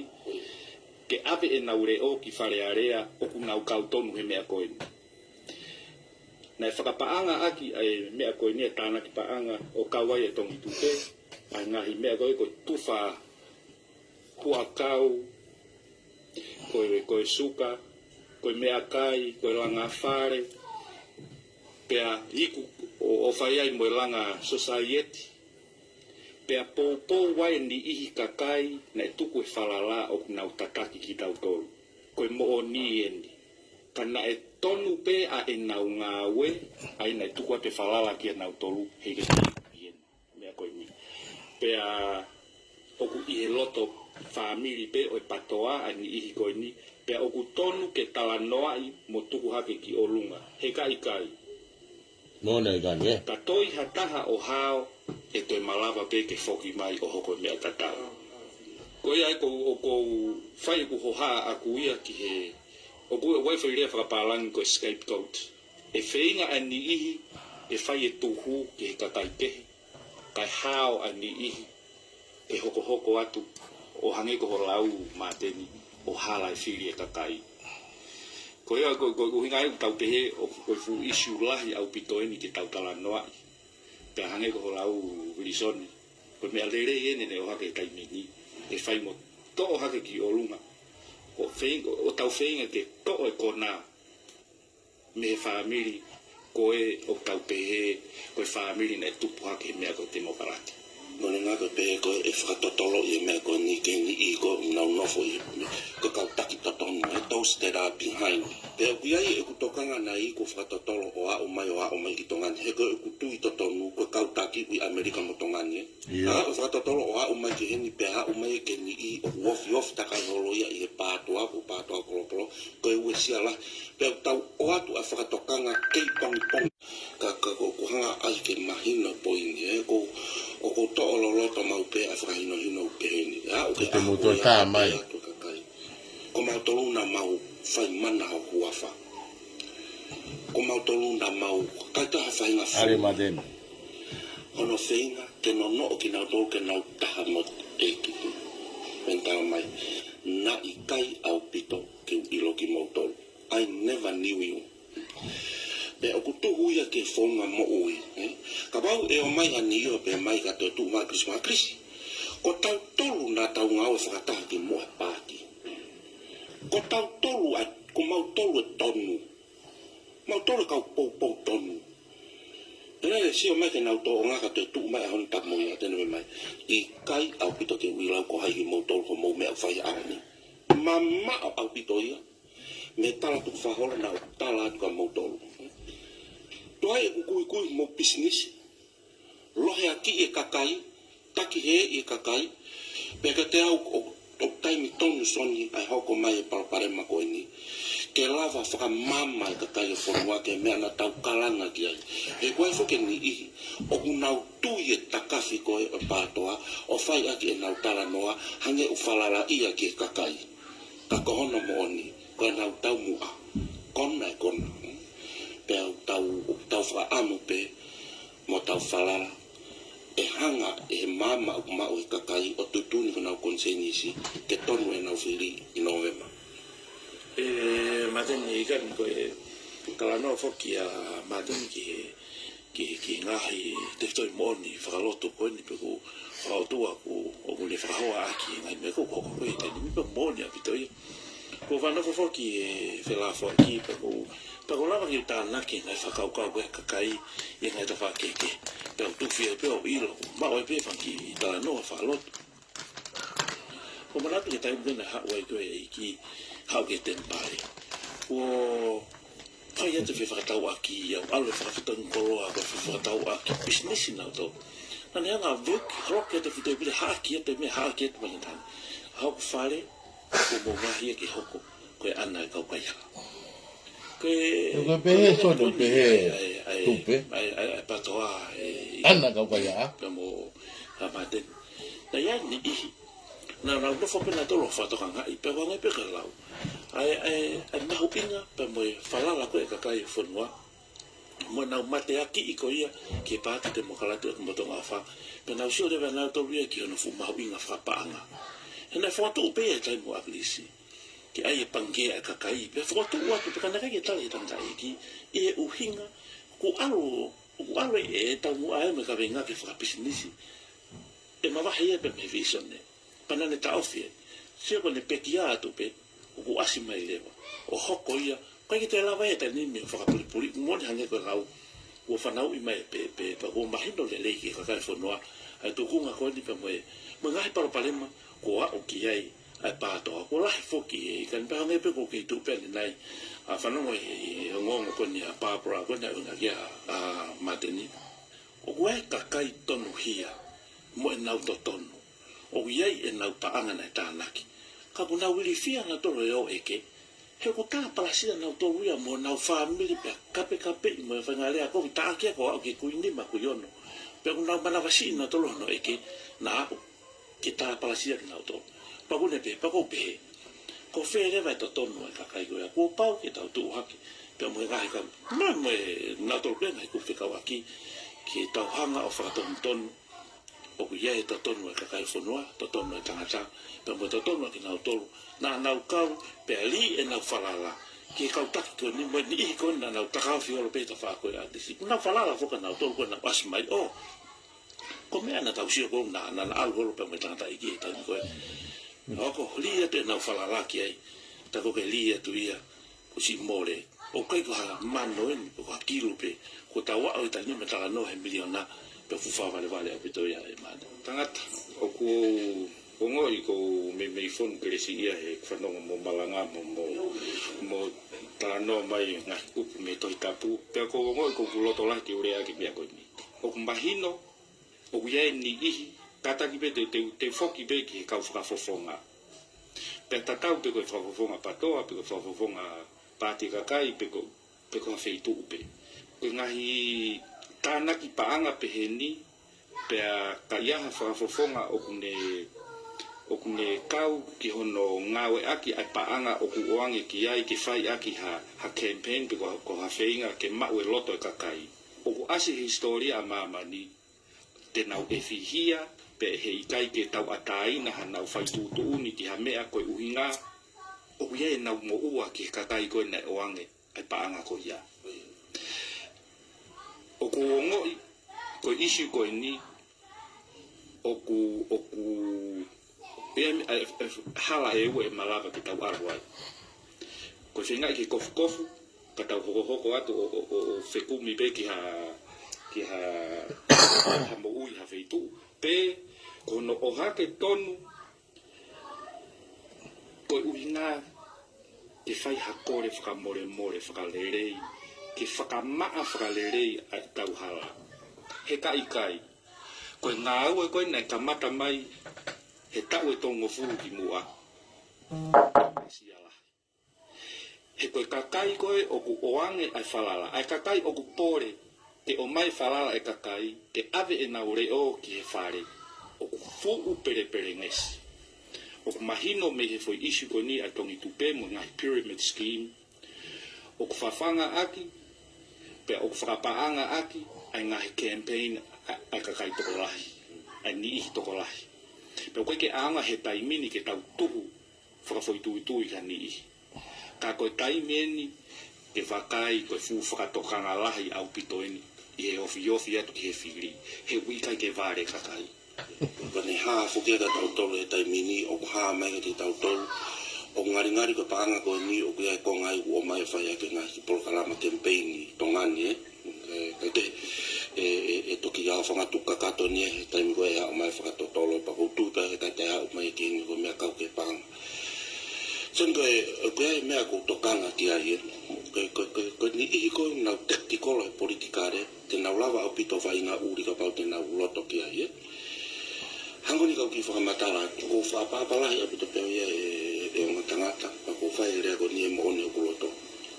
ke ʻave ʻenau leʻo ki Fale Alea, ʻoku nau kau tonu he meʻa ko eni. Naʻe fakapaʻanga ʻaki ʻa e meʻa ko eni, e tānaki paʻanga ʻo kau ai e tongi tupe, ʻa e ngaahi meʻa ko ē ko e tufa puakau, ko e, ko e suka, ko e meʻakai, ko e langa fale, pea iku ʻo, ʻo fai ai mo e langa sosaieti. Pea poupou ai e niʻihi kakai naʻe tuku e falala ʻoku nau tataki kitautolu. Ko e moʻoni eni. Ka naʻe tonu pē ʻa ʻenau ngāue, ʻa ia naʻe tuku atu e falala kia nautolu, he ke meʻa ko eni. Pea ʻoku ʻi he loto fāmili pē ʻo e PATOA ʻa e niʻihi ko eni, pea ʻoku tonu ke talanoaʻi mo tuku hake ki ʻolunga. He ka ʻikai. Mo ne ʻikai, ē? Ka toe ʻi ai ha taha ʻo hao, ʻe toe malava pē ke foki mai ʻo hoko e meʻa tatau. Ko ia ʻoku, ʻoku ou fai ʻeku hohaʻa ʻaku ia ki he, ʻoku, ʻoku ʻi ai e foʻi lea fakapālangi ko e scapegoat. ʻE feinga ʻa e niʻihi ke fai e tuhu ki he kakai kehe, kae hao ʻa e niʻihi ke hokohoko atu ʻo hangē ko hoʻo lau, Māteni, ʻo hala e fili e kakai. Ko ia, ko, ko, ko e ʻuhinga ia ʻoku tau pehē ʻoku, ko e fuʻu ʻisiū lahi ʻaupito eni ke tau talanoaʻi. Pea hangē ko hoʻo lau, Vilisoni, ko e meʻa lelei eni naʻe ʻohake he taimi ni, ʻe fai mo toʻo hake ki ʻolunga. ʻO feinga, ʻo tau feinga ke toʻo e konā mei he fāmili ko ē ʻoku tau pehē ko e fāmili naʻe tupu hake he meʻa ko e temokalati. Moʻoni ange ko e pehē ko e fakatotoloʻi e meʻa ko eni ki he niʻihi ko ē ʻoku nau nofo ʻi he, ko e kau taki totonu, ē, those that are behind. Pea ʻoku ʻi ai ʻeku tokanga naʻe ʻi ai ʻeku fakatotolo ʻo aʻu mai, ʻo aʻu mai ki Tonga ni. He ko ʻeku tui totonu, ko e kau taki ʻi ʻAmelika mo Tonga ni, ē. ʻIo. Ka ʻoku fakatotolo ʻo aʻu mai ki heni pea aʻu mai ki he niʻihi ʻoku ofiofi takai holo ia ʻi he pātoa, ko e pātoa kolokolo, ko e uesia lahi. Pea ʻoku tau ʻoatu ʻa e fakatokanga kei pongipongi. Ka, ka ko, ko e hanga ai ke mahino e poini, ē, ko, ʻoku ou toʻo loloto maʻu pē ʻa e fakahinohino ʻoku pehē ni. ʻE aʻu ke ʻoua te mou toe tā mai atu e kakai. Ko mautolu naʻa mau fai mana ho huafa. Ko mautolu naʻa mau, ʻikai toe ha faʻahinga fo. ʻAle Mateni. Hono feinga ke nonoʻo kinautolu ke nau taha mo e ʻEiki. Pea ne tala mai, naʻe ʻikai ʻaupito ke u ʻilo kimoutolu. I never knew you. Pea ʻoku tuhu ia ki he founga moʻui, ē? Kapau ʻe ō mai ha niʻihi ʻo pehē mai ka toe tuʻu mai ʻa Kilisi, ʻa Kilisi. Ko tautolu naʻa tau ngāue fakataha ki muʻa he paati. Ko tautolu ʻa, ko mautolu e tonu. Mautolu e kau poupou tonu. Pea naʻe sio mai ke nau tōʻonga ka toe tuʻu mai ʻa Honi Tapumoʻia, te ne pehē mai, ʻikai ʻaupito ke u ʻilo au ko hai kimoutolu, ko hoʻomou meʻa ʻoku fai he ʻaho ni. Mamaʻo ʻaupito ia mei he tala tukufakaholo naʻa ku tala atu kia moutolu. Tuai ʻeku kuikui homou pisinisi, loheakiʻi e kakai, takihēʻi e kakai, pea kiate au ʻoku, ʻoku taimi tonu, Soni, ʻa e hoko mai e palopalema ko eni, ke lava fakamaama e kakai e fonua ki he meʻa naʻa tau kalanga ki ai. He ʻoku ʻi ai foki e niʻihi ʻoku nau tui e takafi ko ē ʻo e pātoa ʻo fai ʻaki ʻenau talanoa, hangē ʻoku falalaʻia ki he kakai. Ka ko hono moʻoni, ko ʻenau taumuʻa, kona e kona. Pea ʻoku tau, ʻoku tau fakaʻamu pē mo tau falala ʻe hanga ʻe he maama ʻoku maʻu ʻe he kakai ʻo tuʻutuʻuni ki honau konisēnisi ke tonu ʻenau fili ʻi Nōvema. ʻE, Mateni, ʻikai ko e talanoa foki ʻa Mateni ki he, ki he, ki he ngaahi tefitoʻi moʻoni fakalotu ko eni pe ko e ʻOtua ʻoku, ʻoku ne fakahoa ʻaki e ngaahi meʻa ko ē ʻoku hoko ko ē he taimi ni, pea moʻoni ʻaupito ia. Ko e fānau foki ʻe felāfoaki, pea ʻoku, pea ʻoku lava ke u tānaki e ngaahi fakakaukau ko ē ʻa e kakai ʻi he ngaahi tafaʻaki kehekehe. Pea ʻoku tufi ai pē ʻo ʻilo, maʻu ai pē fanga kiʻi talanoa fakalotu. ʻOku ou manatu ki he taimi ko ē naʻe haʻu ai ko ē e ʻEiki, haʻu ki he temipale. ʻO fai atu e fefakatauʻaki, ʻo ʻalu e fakafetongi koloa, ko e fefakatauʻaki pisinisi nautolu. Naʻa ne hanga ʻo veki, holoki atu e fuʻu tēpile, haʻaki atu e meʻa, haʻaki atu e meʻa. Hoko fale, ko e moʻunga ia ke hoko ko e ʻana e kau kaihaʻa. Ko e, ko e pehē, ko e sō, ko e pehē, ʻa e, ʻa e, tupe. ʻA e, ʻa e, ʻa e pātoa, ʻe, ʻana e kau kaihaʻa. Pea mo, ʻa Mateni. Naʻe ʻi ai e niʻihi naʻa nau nofo pē nautolu ʻo fakatokangaʻi, pea ʻoku hangē pē ko e lau ʻa e, ʻa e, ʻa e mahuʻinga pea mo e falala ko ē ʻa e kakai e fonua mo ʻenau mateakiʻi ko ia ki he paati temokalati ʻo e Motonga ʻOfa. Pea nau sio leva nautolu ia ki hono fuʻu mahuʻinga fakapaʻanga. He naʻe fokotuʻu pē ia he taimi ʻo ʻAkilisi ke ʻai e pangikē ʻa e kakai, pea fokotuʻu atu pē ka naʻe ʻikai ke tali ʻe he tangataʻeiki, ʻi he ʻuhinga ʻoku ʻalu, ʻoku ʻalu e taumuʻa ia mo e kaveinga ke fakapisinisi ʻe mavahe ia pea mei he vīsone. Pea naʻa ne taʻofi ia. Sio ko ʻene pekia atu pē, ʻoku ʻasi mai leva ʻo hoko ia, ʻikai ke toe lava ia he taimi ni ʻo fakapulipuli, moʻoni hangē ko e lau, kuo fanauʻi mai pē, pē, pea kuo mahino lelei ki he kakai e fonua ʻa e tuʻunga ko eni pea mo e, mo e ngaahi palopalema kuo aʻu ki ai ʻa e pātoa. Kuo lahi foki e, ʻikai pē hangē pē ko e kei tuʻu pē ʻanenai, ʻa e fanongo he, he ongoongo ko eni ʻa Barbara ko eni ʻa e ʻuhinga ki ai ʻa, ʻa Mateni. ʻOku ʻi ai e kakai tonuhia mo ʻenau totonu. ʻOku ʻi ai ʻenau paʻanga naʻe tānaki. Ka ʻoku nau ilifia nautolu ʻe he ʻeke. He ʻoku tāpalasia nautolu ia mo honau fāmili pea kapekapeʻi mo e faʻahinga lea kovi taʻaki ia ko e aʻu ki he kui nima, kui ono. Pea ʻoku nau manavasiʻi nautolu hono ʻeke naʻa aʻu ke tāpalasia kinautolu. Pea ʻoku ne pehē, pea ʻoku ou pehē, ko fē leva e totonu ʻa e kakai ko ia? Kuo pau ke tau tuʻu hake pea mo e ngaahi kau, mo, mo e nautolu pē ngaahi kupu fekauʻaki, ke tau hanga ʻo fakatonutonu ʻoku ʻi ai e totonu ʻa e kakai fonua, totonu ʻa e tangata, pea mo e totonu ʻa kinautolu naʻa nau kau, pea lī ʻenau falala ki he kau taki ko eni mo e niʻihi ko eni naʻa nau takaofi holo pē he tafaʻaki ko ē ʻa e ʻAtisi. Naʻa nau falala foki ʻa nautolu ko ē naʻa nau ʻasi mai, ʻo, ko e meʻa naʻa tau sio ko ē naʻa, naʻa, naʻa ʻalu holo pea mo e tangataʻeiki he taimi ko ē. Hoko, lī atu ʻenau falala ki ai, tā ko ē ke lī atu ia, kuo ʻosi mole. ʻOku ʻikai ko ha mano eni, pe ko ha kilo pē, kuo tau aʻu ʻi he taimi ni mo e talanoa he miliona, pea fuʻu fakavalevale ʻaupito ia ʻe Mane. Tangata, ʻoku ou ongoʻi ʻoku ou meimei fonu kelesi ia he fanongo mo malanga mo, mo, mo talanoa mai ngaahi kupu mei he Tohi Tapu. Pea ʻoku ou ongoʻi ʻoku ou loto lahi ke u lea ki he meʻa ko eni. ʻOku mahino, ʻoku ʻi ai e niʻihi, kātaki pē te, te, te foki pē ki he kau fakafofonga. Pea tatau pē ko e fakafofonga PATOA, pe ko e fakafofonga Paati Kakai, pe ko, pe ko ha feituʻu pē. Ko e ngaahi tānaki paʻanga pehē ni, pea ka ʻi ai ha fakafofonga ʻoku ne, ʻoku ne kau ki hono ngāueʻaki ʻa e paʻanga ʻoku ʻoange ki ai ke fai ʻaki ha, ha campaign pe ko, ko ha feinga ke maʻu e loto e kakai. ʻOku ʻasi he hisitōlia ʻa māmani, te nau ʻefihia, pea ʻe ʻikai ke tauʻatāina haʻanau fai tuʻutuʻuni ki ha meʻa ko e ʻuhinga ʻoku ʻi ai ʻenau moʻua ki he kakai ko ē naʻe ʻoange ʻa e paʻanga ko ia. ʻOku ou ongoʻi, ko e ʻisiū ko eni, ʻoku, ʻoku, ʻe, ʻe, ʻe, hala ʻe ua ʻe malava ke tau ʻalu ai. Ko e feingaʻi ke kofukofu, ka tau hokohoko atu ʻo, ʻo, ʻo, ʻo fekumi pē ki ha, ki ha, ha moʻui ha feituʻu. Pe, ko hono ʻohake tonu, ko e ʻuhinga ke fai ha kole fakamolemole fakalelei, ke fakamaʻa fakalelei ʻa e tau hala. He ka ʻikai, ko e ngāue ko ē naʻe kamata mai he taʻu ʻe tolungofulu ki muʻa. Sia lahi. He ko e kakai ko ē ʻoku ʻoange ʻa e falala. ʻA e kakai ʻoku pole ke ʻomai falala e kakai, ke ʻave ʻenau leʻo ki he fale. ʻOku fuʻu pelepelengesi. ʻOku mahino mei he foʻi ʻisiū ko eni ʻa e Tongi Tupe mo e ngaahi pyramid scheme. ʻOku fafanga ʻaki, pea ʻoku fakapaʻanga ʻaki, ʻa e ngaahi campaign ʻa, ʻa e kakai tokolahi, ʻa e niʻihi tokolahi. Pea ʻoku ʻikai ke ʻaonga he taimi ni ke tau tuhu fakafoʻituitui ha niʻihi. Ka ko e taimi eni, ke vakai ko e fuʻu fakatokanga lahi ʻaupito eni, ʻi he ofiofi atu ki he fili, he ʻoku ʻikai ke vale kakai. Pane hā foki ʻa tautolu he taimi ni, ʻoku hā mai kiate tautolu, ʻoku ngalingali ko e paʻanga ko eni, ʻoku ʻi ai e konga ʻoku ʻomai ʻo fai ʻaki e ngaahi polokalama kemipeini ʻi Tonga ni, ē. ʻE, ʻe, ʻe, ʻe, ʻe toki aofangatuku kakato ni he taimi ko ē ʻe haʻu mai fakatotolo, pea ʻoku ou tui pē he taimi ʻe haʻu mai ki heni ko e meʻa kau ki he paʻanga. Sio ange ko e, ko e meʻa ʻoku ou tokanga ki ai, ē. Ko e, ko e, ko e, ko e niʻihi ko ē naʻa nau tactical he politikale, te nau lava ʻaupito ʻo fai e ngaahi ʻuli kapau te nau loto ki ai, ē. Hangē ko eni kau kiʻi fakamatala, ʻoku ou fakaʻapaʻapa lahi ʻaupito pē au ia ʻe, ʻe ongo tangata, pea ʻoku ou fai e lea ko eni he moʻoni ʻoku loto.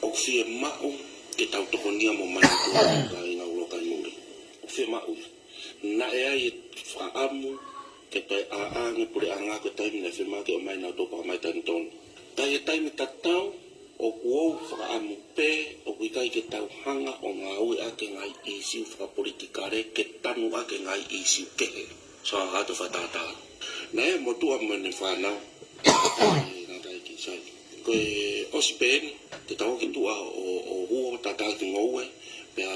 ʻOku fiemaʻu ke tau tokonia mo mai ʻa e kāinga ʻUluakai Muli. ʻOku fiemaʻu ia. Naʻe ʻi ai e fakaʻamu ke toe ʻā ange e puleʻanga ko e taimi naʻe fiemaʻu ke ʻomai nautolu pea mai taimi tonu. Ka ʻi he taimi tatau, ʻoku ou fakaʻamu pē, ʻoku ʻikai ke tau hanga ʻo ngāueʻaki e ngaahi ʻīsiu fakapolitikale ke tanu ʻaki e ngaahi ʻīsiu kehe. Sio atu fakatātā. Naʻe motuʻa mo ʻene fānau. Ē, ngata ai ki sai. Ko e ʻosi pē eni, te tau ō ki tuʻa ʻo, ʻo huo, tātā ki ngoue, pea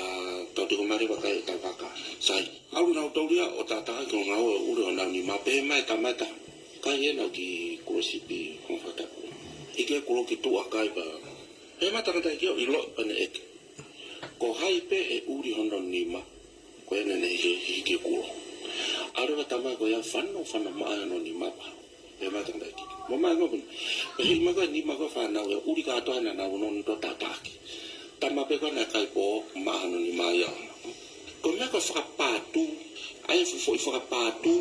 tau tiko mai leva kae tau kaka. Sai. ʻAlu nautolu ia ʻo tātā ki he ngāue ʻo ʻuli honau nima, pehē mai e tama ʻe taha. Kai ē naʻa ku kiʻi kulo sipi, ko e fakatapu. ʻIkai ke u ō ki tuʻa kai pea. Pehē mai e tangataʻeiki ʻo ʻiloʻi pē ʻene ʻeke. Ko hai pē ʻe ʻuli hono nima, ko ena naʻe hiki, hiki e kulo. ʻAlu leva e tama ko ia ʻo fano, fano maʻa hono nima pea. Pehē mai e tangataʻeiki. Mo mai ngopu. Pehē mai ko e nima ko e fānau ia ʻuli kātoa naʻa nau ō ʻo tātāʻaki. Tama pē ko ena naʻe kai pō maʻa hono nima ia. Ko e meʻa ko e fakapātū, ʻa e fuʻu foʻi fakapātū,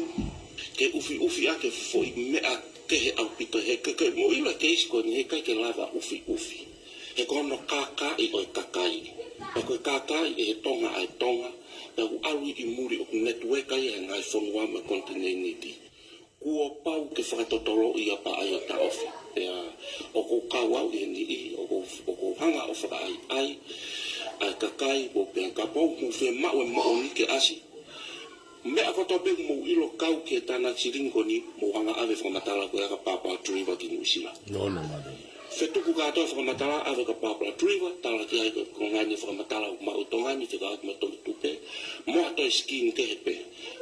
ke ʻufiʻufi ʻaki e fuʻu foʻi meʻa kehe ʻaupito he ke, ke mo ʻilo e keisi ko eni he ʻikai ke lava ʻufiʻufi. He ko hono kākaaʻi ʻo e kakai. Pea ko e kākaaʻi ʻe he Tonga ʻa e Tonga, pea ʻoku ʻalu ʻi muli ʻoku netiueka ia he ngaahi fonua mo e konitinēniti. Kuo pau ke fakatotoloʻi ia pea ʻai ʻo taʻofi. Pea ʻoku ou kau au ʻi he niʻihi, ʻoku ou, ʻoku ou hanga ʻo fakaʻaiʻai ʻa e kakai, pea kapau ʻoku mou fiemaʻu e moʻoni ke ʻasi. Meʻa kotoa pē ʻoku mou ʻilo kau ki he tānaki silingi ko eni, mou hanga ʻave fakamatala ko ia kia Papua Trust ki Nuʻusila. No, no, no, no. Fetuku kātoa fakamatala, ʻave kia Papua Trust, tala ki ai ko e konga eni e fakamatala ʻoku maʻu ʻi Tonga ni, fekauʻaki mo e Tohi Tupe, mo ha toe sikimu kehe pē.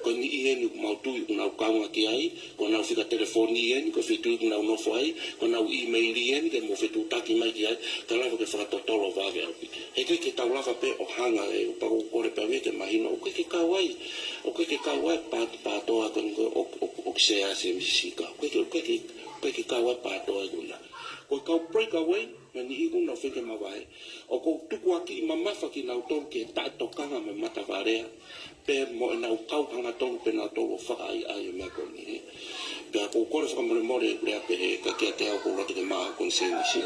Ko e niʻihi eni ʻoku mau tui ʻoku nau kaunga ki ai, ko honau fika telefoni eni, ko e feituʻu ʻoku nau nofo ai, ko honau ʻīmeili eni, ke mou fetuʻutaki mai ki ai, kae lava ke fakatotolo vave ʻaupito. He ʻikai ke tau lava pē ʻo hanga ē, pea ʻoku ou kole pē au ia ke mahino, ʻoku ʻikai ke kau ai, ʻoku ʻikai ke kau ai pā-, PATOA ko eni ko ē ʻo, ʻo, ʻoku Sea Semisi Sika. ʻOku ʻikai ke, ʻoku ʻikai ke, ʻoku ʻikai ke kau ai PATOA ko ia. Ko e kau breakaway, mo e niʻihi ʻoku nau feinga ke mavahe. ʻOku ou tukuakiʻi mamafa kinautolu ki he taʻetokanga mo e matavalea, pea mo ʻenau kau hangatonu pē nautolu ʻo fakaʻaiʻai e meʻa ko eni, ē. Pea ʻoku ou kole fakamolemole ʻeku lea pehē, ka kiate au ʻoku ou loto ke maʻu ha konisēnisi.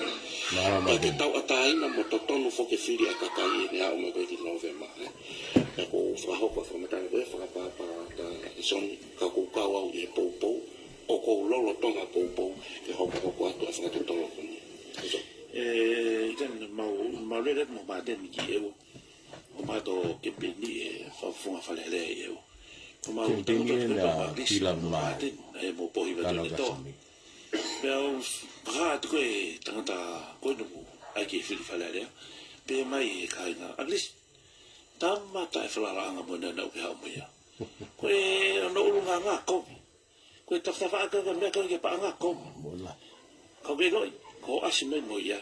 Mālō, pea ke mālō. Tauʻatāina mo totonu foki e fili ʻa e kakai ʻi he ʻaho mai ko ē ki Nōvema, ē. Pea ʻoku ou fakahoko e fakamatala ko ē, fakapapau ʻe Soni, ka ʻoku ou kau au ʻi he poupou, ʻoku ou lolotonga poupou ke hokohoko atu ʻa e fakatotolo ko eni. Soni. ʻE, ʻikai ke mau, mau lele mo Māteni ki ʻEua. ʻO mato ke peni e fakafofonga Fale Alea ʻi ʻEua. ʻO mau Ke peni tangutu atu ena pē Māteni, pila mo mai. Māteni, ʻe mo pohi vatu Tana ne tō. Kasami. Pea u fakahā atu ko e tangata ko eni ʻoku ʻai ke fili Fale Alea. Pehē mai e kāinga, Aglisi, tama taʻefalalaʻanga mo ena naʻa ke haʻu mo ia. Ko e ono ʻulungaanga kovi. Ko e tafatafaʻaki e meʻa ko ē ke paʻanga kovi. Mola. Ka ke ʻiloʻi, ko e ʻasi mai mo ia,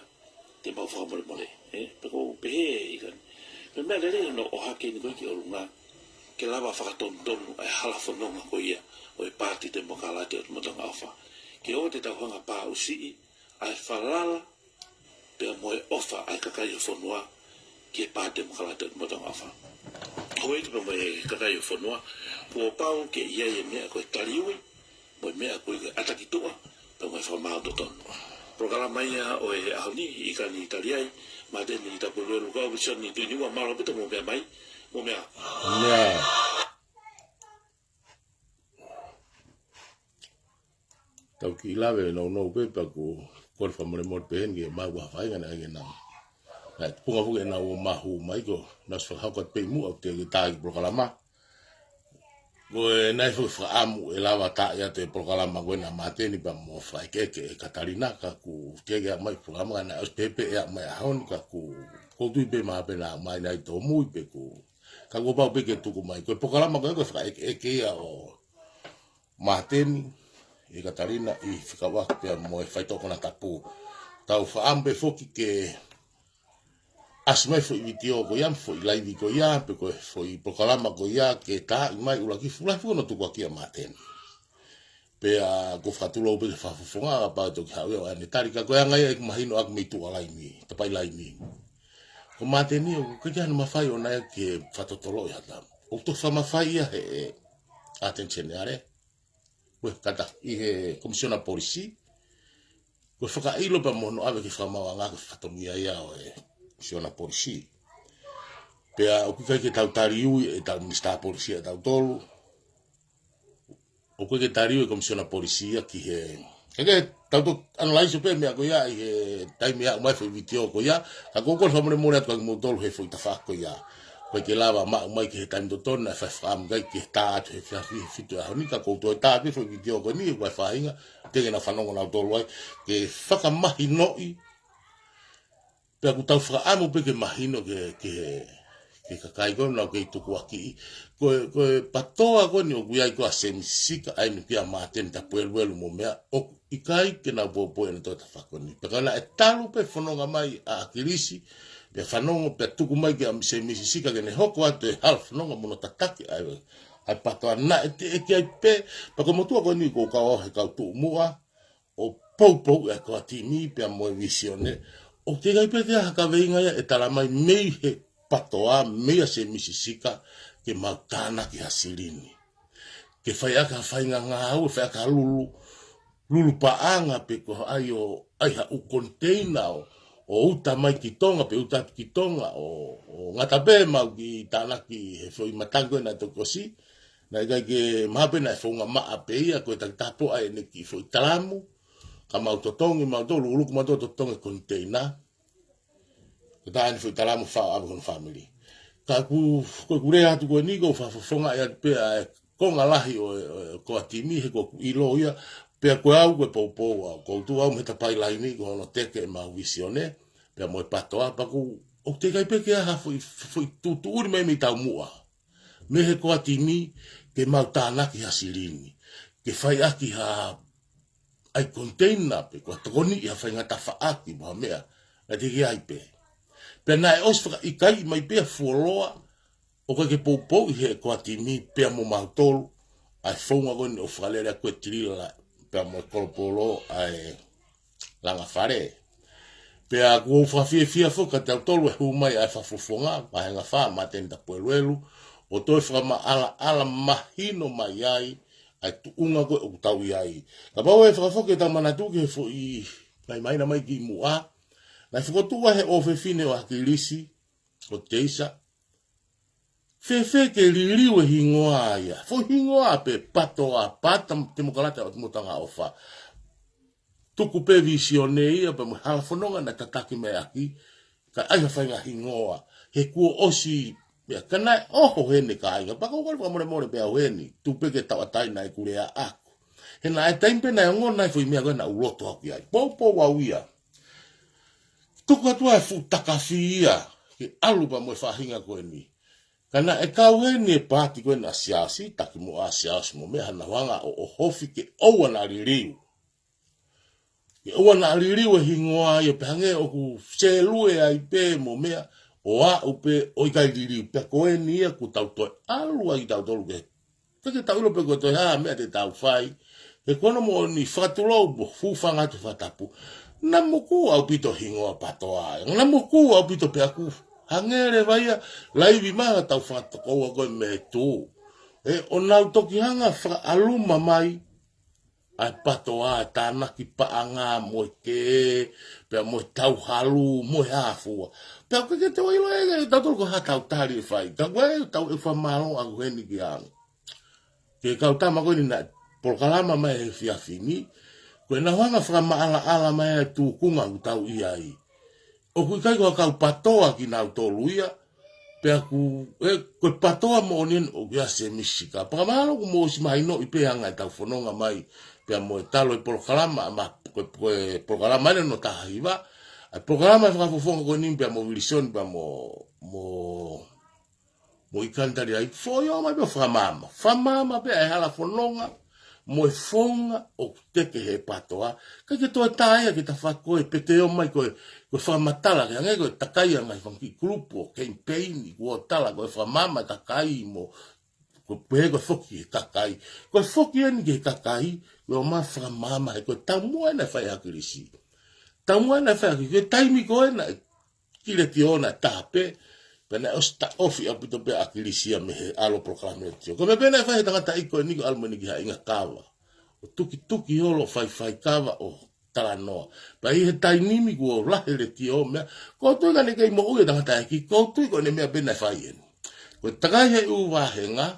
te mau fakamolemole, ē? Pea ʻoku ou pehē ʻi kani. Pea meʻa lelei hono ʻohake eni ko ē ki ʻolunga, ke lava fakatonutonu ʻa e hala fononga ko ia ʻo e Paati Temokalati ʻo e Motonga ʻOfa. Ke ʻoua te tau hanga ʻo paʻusiʻi ʻa e falala pea mo e ʻofa ʻa e kakai ʻo e fonua ki he Paati Temokalati ʻo e Motonga ʻOfa. Houʻeiki pea mo e kakai ʻo e fonua, kuo pau ke ʻi ai e meʻa ko e taliui, mo e meʻa ko e ʻata ki tuʻa, pea mo e fakamaau totonu. Polokalama ia ʻo e ʻaho ni, ʻi kani tali ai, Māteni Tapueluelu, kau Visoni Tuʻiniua, mālō ʻaupito hoʻomou meʻa mai, mou meʻa. Meʻa. Tau kiʻi lave nounou pē pea ʻoku ou kole fakamolemole pē heni ke maʻu ha faʻahinga naʻe ʻai ke nau. Naʻe tupunga foki ʻenau ō mai ʻo mahu mai ko, naʻe ʻosi fakahoko atu pē ʻi muʻa ʻoku teʻeki ke tā ki polokalama. Ko e naʻe foki fakaʻamu ʻe lava tā ia ʻa e polokalama ko ena ʻa Māteni pea mo fakaʻekeʻeke ʻe Katalina ka ʻoku teʻeki aʻu mai polokalama ka naʻe ʻosi pehē pē ʻe aʻu mai ʻaho ni ka ʻoku, ʻoku ou tui pē mahalo pē naʻe aʻu mai naʻe tōmui pē ʻoku. Ka kuo pau pē ke tuku mai. Ko e polokalama ko ē ko e fakaʻekeʻeke ia ʻo Māteni, ʻe Katalina, ʻi fekauʻaki pea mo e faitoʻo konatapu. Tau fakaʻamu pē foki ke ʻasi mai foʻi vitiō ko ia, foʻi laivi ko ia, pe ko e foʻi polokalama ko ia, ke taaʻi mai ʻuluaki fuʻu lahi foki hono tukuakiʻi ʻa Māteni. Pea ʻoku ou fakatulou pē ki he fakafofonga, kapau ʻe toki haʻu ia ʻo ʻai ʻene tali ka ko e anga ia ʻeku mahino ʻaku mei tuʻa laini, tapai laini. Ko Māteni ʻoku ʻikai ke ʻi ai hano mafai ʻoʻona ia ke fakatotoloʻi ha taha. ʻOku toki fakamafai ia he ʻAteni Seniale. Ko e kata ʻi he Komisiona Polisi. Ko e fakaʻilo pea mo hono ʻave ki he fakamaauʻanga ko e fatongia ia ʻo e Komisiona Polisi. Pea ʻoku ʻikai ke tau taliui ʻe tau Minisitā Polisi ʻa tautolu. ʻOku ʻikai ke taliui ʻe he Komisiona Polisi ia ki he. Ke ke tau to analyze pē meʻa ko ia ʻi he taimi ʻe aʻu mai foʻi vitiō ko ia. Ka ʻoku ou kole fakamolemole atu kiate kimoutolu he foʻi tafaʻaki ko ia. ʻOku ʻikai ke lava maʻu mai ki he taimi totonu naʻe fai fakaʻamu ki ai ke tā atu he efiafi he fitu ʻaho ni ka ʻoku ou toe tā atu foʻi vitiō ko eni ʻoku ʻi ai e faʻahinga. Teʻeki ke nau fanongo nautolu ai. Ke fakamahinoʻi. Pea ʻoku tau fakaʻamu pē ke mahino ke, ke, ke kakai ko ē naʻa nau kei tukuakiʻi. Ko e, ko e PATOA ko eni ʻoku ʻi ai ko ē ʻa Semisi Sika, ʻa eni kia Māteni Tapueluelu mo meʻa, ʻoku ʻikai ke nau poupou ʻi heʻene toe tafaʻaki ko eni. Pea ka naʻe talu pē fononga mai ʻa ʻAkilisi, pea fanongo, pea tuku mai kia Semisi Sika ke ne hoko atu e hala fononga mo hono tataki ʻa e, ʻa e PATOA naʻe teʻeki ai pē, pea ko e motuʻa ko eni ʻoku ou kau au he kau tuʻumuʻa, ʻo poupou ʻa e kau timi pea mo e vīsone. ʻOku teʻeki ai pē ke ʻi ai ha kaveinga ia ʻe tala mai mei he PATOA, mei ʻa Semisi Sika, ke mau tānaki ha silini. Ke fai ʻaki ha faʻahinga ngāue, fai ʻaki ha lulu, lulu paʻanga pe ko hai ʻo ʻai ha ʻū koniteina ʻo, ʻo uta mai ki Tonga, pe uta atu ki Tonga, ʻo, ʻo ngata pē mau kiʻi tānaki he foʻi matangi ko ē naʻe toki ʻosi, naʻe ʻikai ke mahalo pē naʻe founga maʻa pē ia, ko e takitaha pē ʻa ʻene kiʻi foʻi talamu, ka mau totongi, mau tolu, ʻuluku mau tolu totongi koniteina. Ko e taha ʻene foʻi talamu fao ʻave ki hono fāmili. Ka ʻoku, ko ʻeku lea atu ko eni ʻoku ou fakafofongaʻi atu pē ʻa e konga lahi ʻo e, ʻo e, ko e timi he ʻoku ou ʻilo ia, pea ko au ko e poupou au, ʻoku ou tuʻu au mei he tapaʻi laini ko hono teke ʻemau vīsone, pea mo e PATOA, pea ʻoku, ʻoku teʻeki ai pē ke ʻi ai ha foʻi, foʻi tuʻutuʻuni mai mei taumuʻa. Mei he ko e timi ke mau tānaki ha silini. Ke fai ʻaki ha ʻai container pe ko e tokoni ʻi ha faingataʻaʻaki mo ha meʻa. Naʻe teʻeki ai pē. Pea naʻe ʻosi fakaʻikaiʻi mai pē ʻa e fuoloa ʻoku ʻikai ke poupouʻi he ko e timi pea mo mautolu ʻa e founga ko eni ʻoku fakalele ʻa Kuetilila pea mo e Kolopolo ʻa e Langafale. Pea ʻoku ou fakafiefia foki kiate kitautolu ʻa e hū mai ʻa e Fakafofonga, Vahenga Fā, Māteni Tapueluelu, ʻo toe fakamaʻalaʻala mahino mai ai ʻa e tuʻunga ko ē ʻoku tau ʻi ai. Kapau ʻe fakafoki ʻetau manatu ki he foʻi ngaahi māhina mai kimuʻa, naʻe fokotuʻu ʻa e ʻofefine ʻo ʻAkilisi, ʻo Teisa, fēfē ke liliu e hingoa ia. Foʻi hingoa pē, PATOA, Pāti Temokalati ʻo e Motu ʻAngaʻofa. Tuku pē vīsone ia pea mo e hala fononga naʻe tataki mai ʻaki, kae ʻai ha faʻahinga hingoa. He kuo ʻosi, ia, ka naʻe ʻoho heni kāinga, pea ʻoku ou kole fakamolemole pē au heni, tuku pē ke tauʻatāina ʻeku lea ʻaʻaku. He naʻe taimi pē naʻe ongona ai foʻi meʻa ko ē naʻá ku loto au ki ai. Poupou au ia. Tuku atu ʻa e fuʻu takafi ia, ke ʻalu pea mo e faʻahinga ko eni. Ka naʻe kau heni e paati ko ena ʻa Siaosi, Takimuʻa, Siaosi mo meʻa, naʻa nau hanga ʻo, ʻo ʻohofi ke ʻoua naʻa liliu. Ke ʻoua naʻa liliu e hingoa ia pea hangē ʻoku sēlue ai pē mo meʻa, ʻo aʻu pē ʻo ʻikai liliu. Pea ko eni ia kuo tau toe ʻalu ai kitautolu ke, ke, ke tau ʻilo pē ko e toe hā meʻa te tau fai. He ko hono moʻoni, fakatulou mo hūfanga atu he fakatapu, naʻe mokū ʻaupito e hingoa PATOA. Naʻe mokū ʻaupito pea ʻoku hangē leva ia, laivi mai ha tau fakatokoua ko ē mei tuʻa. He ʻo nau toki hanga fakaʻaluma mai ʻa e PATOA, tānaki paʻanga mo e kē, pea mo e tauhalu, mo e hā fua. Pea ʻoku ʻikai ke toe ʻilo ʻe kitautolu ko e hā ʻetau tali ʻe fai. Ka ko e tau ʻe fakamālō ʻaʻaku heni ki ai. Ki he kau tama ko eni naʻe polokalama mai he efiafi ni, ko ʻenau hanga fakamaʻalaʻala mai ʻa e tuʻunga ʻoku tau ʻi ai. ʻOku ʻikai ko ha kau PATOA kinautolu ia, pea ʻoku, ē, ko e PATOA moʻoni eni ʻoku ʻi ai ʻa Semisi Sika. Pea mahalo kuo mou ʻosi mahinoʻi pē ʻa e anga ʻetau fononga mai, pea mo e talu e polokalama, ma, ko, ko e polokalama eni hono taha hiva, ʻa e polokalama e Fakafofonga ko eni pea mo Vilisoni pea mo, mo, mo ʻIkani Taliai, foʻi ō mai pē ʻo fakamaama. Fakamaama pē ʻa e hala fononga, mo e founga ʻoku teke he PATOA. ʻIkai ke toe tā ia ki he tafaʻaki ko ē pe te ō mai ko e, ko e fakamatala ke hangē ko e takai ʻa e ngaahi fanga kiʻi kulupu ʻo kemipeini, kuo tala ko e fakamaama e kakai mo, ko e pehē ko e foki ki he kakai. Ko e foki eni ki he kakai, ko e ō mai fakamaama he ko e taumuʻa ena ʻe fai ʻe ʻAkilisi. Taumuʻa ena ʻe fai ʻe ʻAkilisi, ko e taimi ko ena ʻe ki he letiō naʻe tā pē, pea naʻe ʻosi taʻofi ʻaupito pē ʻa ʻAkilisi ia mei he ʻalu polokalama letiō. Ko e meʻa pē naʻe fai he tangataʻeiki ko eni ko e ʻalu mo ʻene kiʻi haʻinga kava. ʻO tukituki holo faifai kava ʻo talanoa. Pea ʻi he taimi ni kuo lahi e letiō meʻa, ʻoku ou tui ka ne kei moʻui e tangataʻeiki, ʻoku ou tui ko ʻene meʻa pē naʻe fai eni. Ko e takai he ʻū vāhenga,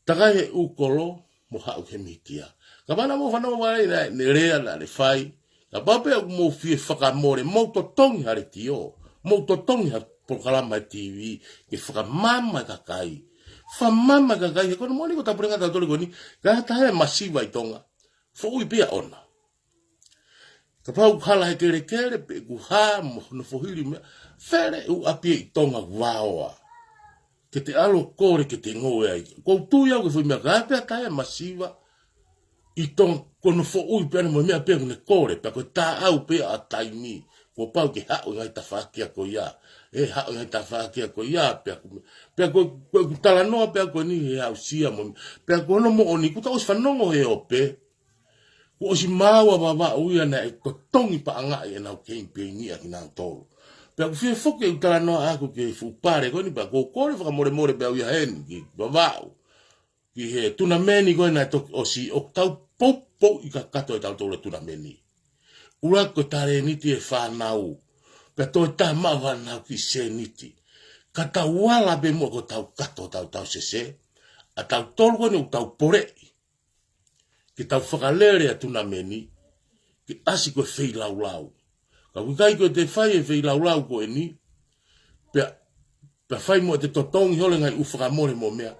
takai he ʻū kolo, mo haʻu ki he mītia. Kapau naʻa mou fanongo mai naʻe, ne lea naʻa ne fai. Kapau pē ʻoku mou fie fakamole, mou totongi ha letiō, mou totongi ha polokalama he TV, ke fakamaama e kakai. Fakamaama e kakai, he ko hono moʻoni ko e tāpuaki ʻa kitautolu ko eni, ka ʻi ai ha taha ʻe masiva ʻi Tonga, foʻui pē ʻa ʻona. Kapau ʻoku hala he kelekele, pe ʻoku hā mo hono fohili meʻa, fele ʻū ʻapi ʻi Tonga ʻoku vaoa. Ke te ʻalu ʻo kole ke te ngoue ai. ʻOku ou tui au ki he foʻi meʻa, ka ʻi ai pē ha taha ʻe masiva ʻi Tonga, ko hono foʻui pē ʻana mo e meʻa pē ʻoku ne kole, pea ko e taʻau pē ʻa e taimi, kuo pau ke haʻu e ngaahi tafaʻaki ko ia. ʻE haʻu e ngaahi tafaʻaki ko ia, pea ko, pea ko, ko ʻeku talanoa pea ko eni he aʻusia mo, pea ko hono moʻoni, kuo tau ʻosi fanongo he ope, kuo ʻosi maau ʻa Vavaʻu ia naʻe totongi paʻanga ʻi heʻenau kemipeini ʻa kinautolu. Pea ʻoku fie foki ʻeku talanoa ʻaʻaku ki he fuʻu pale ko eni pea ʻoku ou kole fakamolemole pē au ia heni ki Vavaʻu. Ki he tunameni ko ē naʻe toki ʻosi ʻoku tau poupouʻi kakato ʻe tautolu e tunameni. ʻUluaki ko e talēniti e fānau. Pea toe tā maʻu hanau kiʻi sēniti. Ka tau ala pē muʻa ko ʻetau kato ʻo tautausese. ʻA tautolu ko eni ʻoku tau poleʻi ke tau fakalele ʻa e tunameni, ke ʻasi ko e feilaulau. Ka ʻoku ʻikai ko ʻete fai e feilaulau ko eni, pea, pea fai mo ʻete totongi holo e ngaahi ʻū fakamole mo meʻa,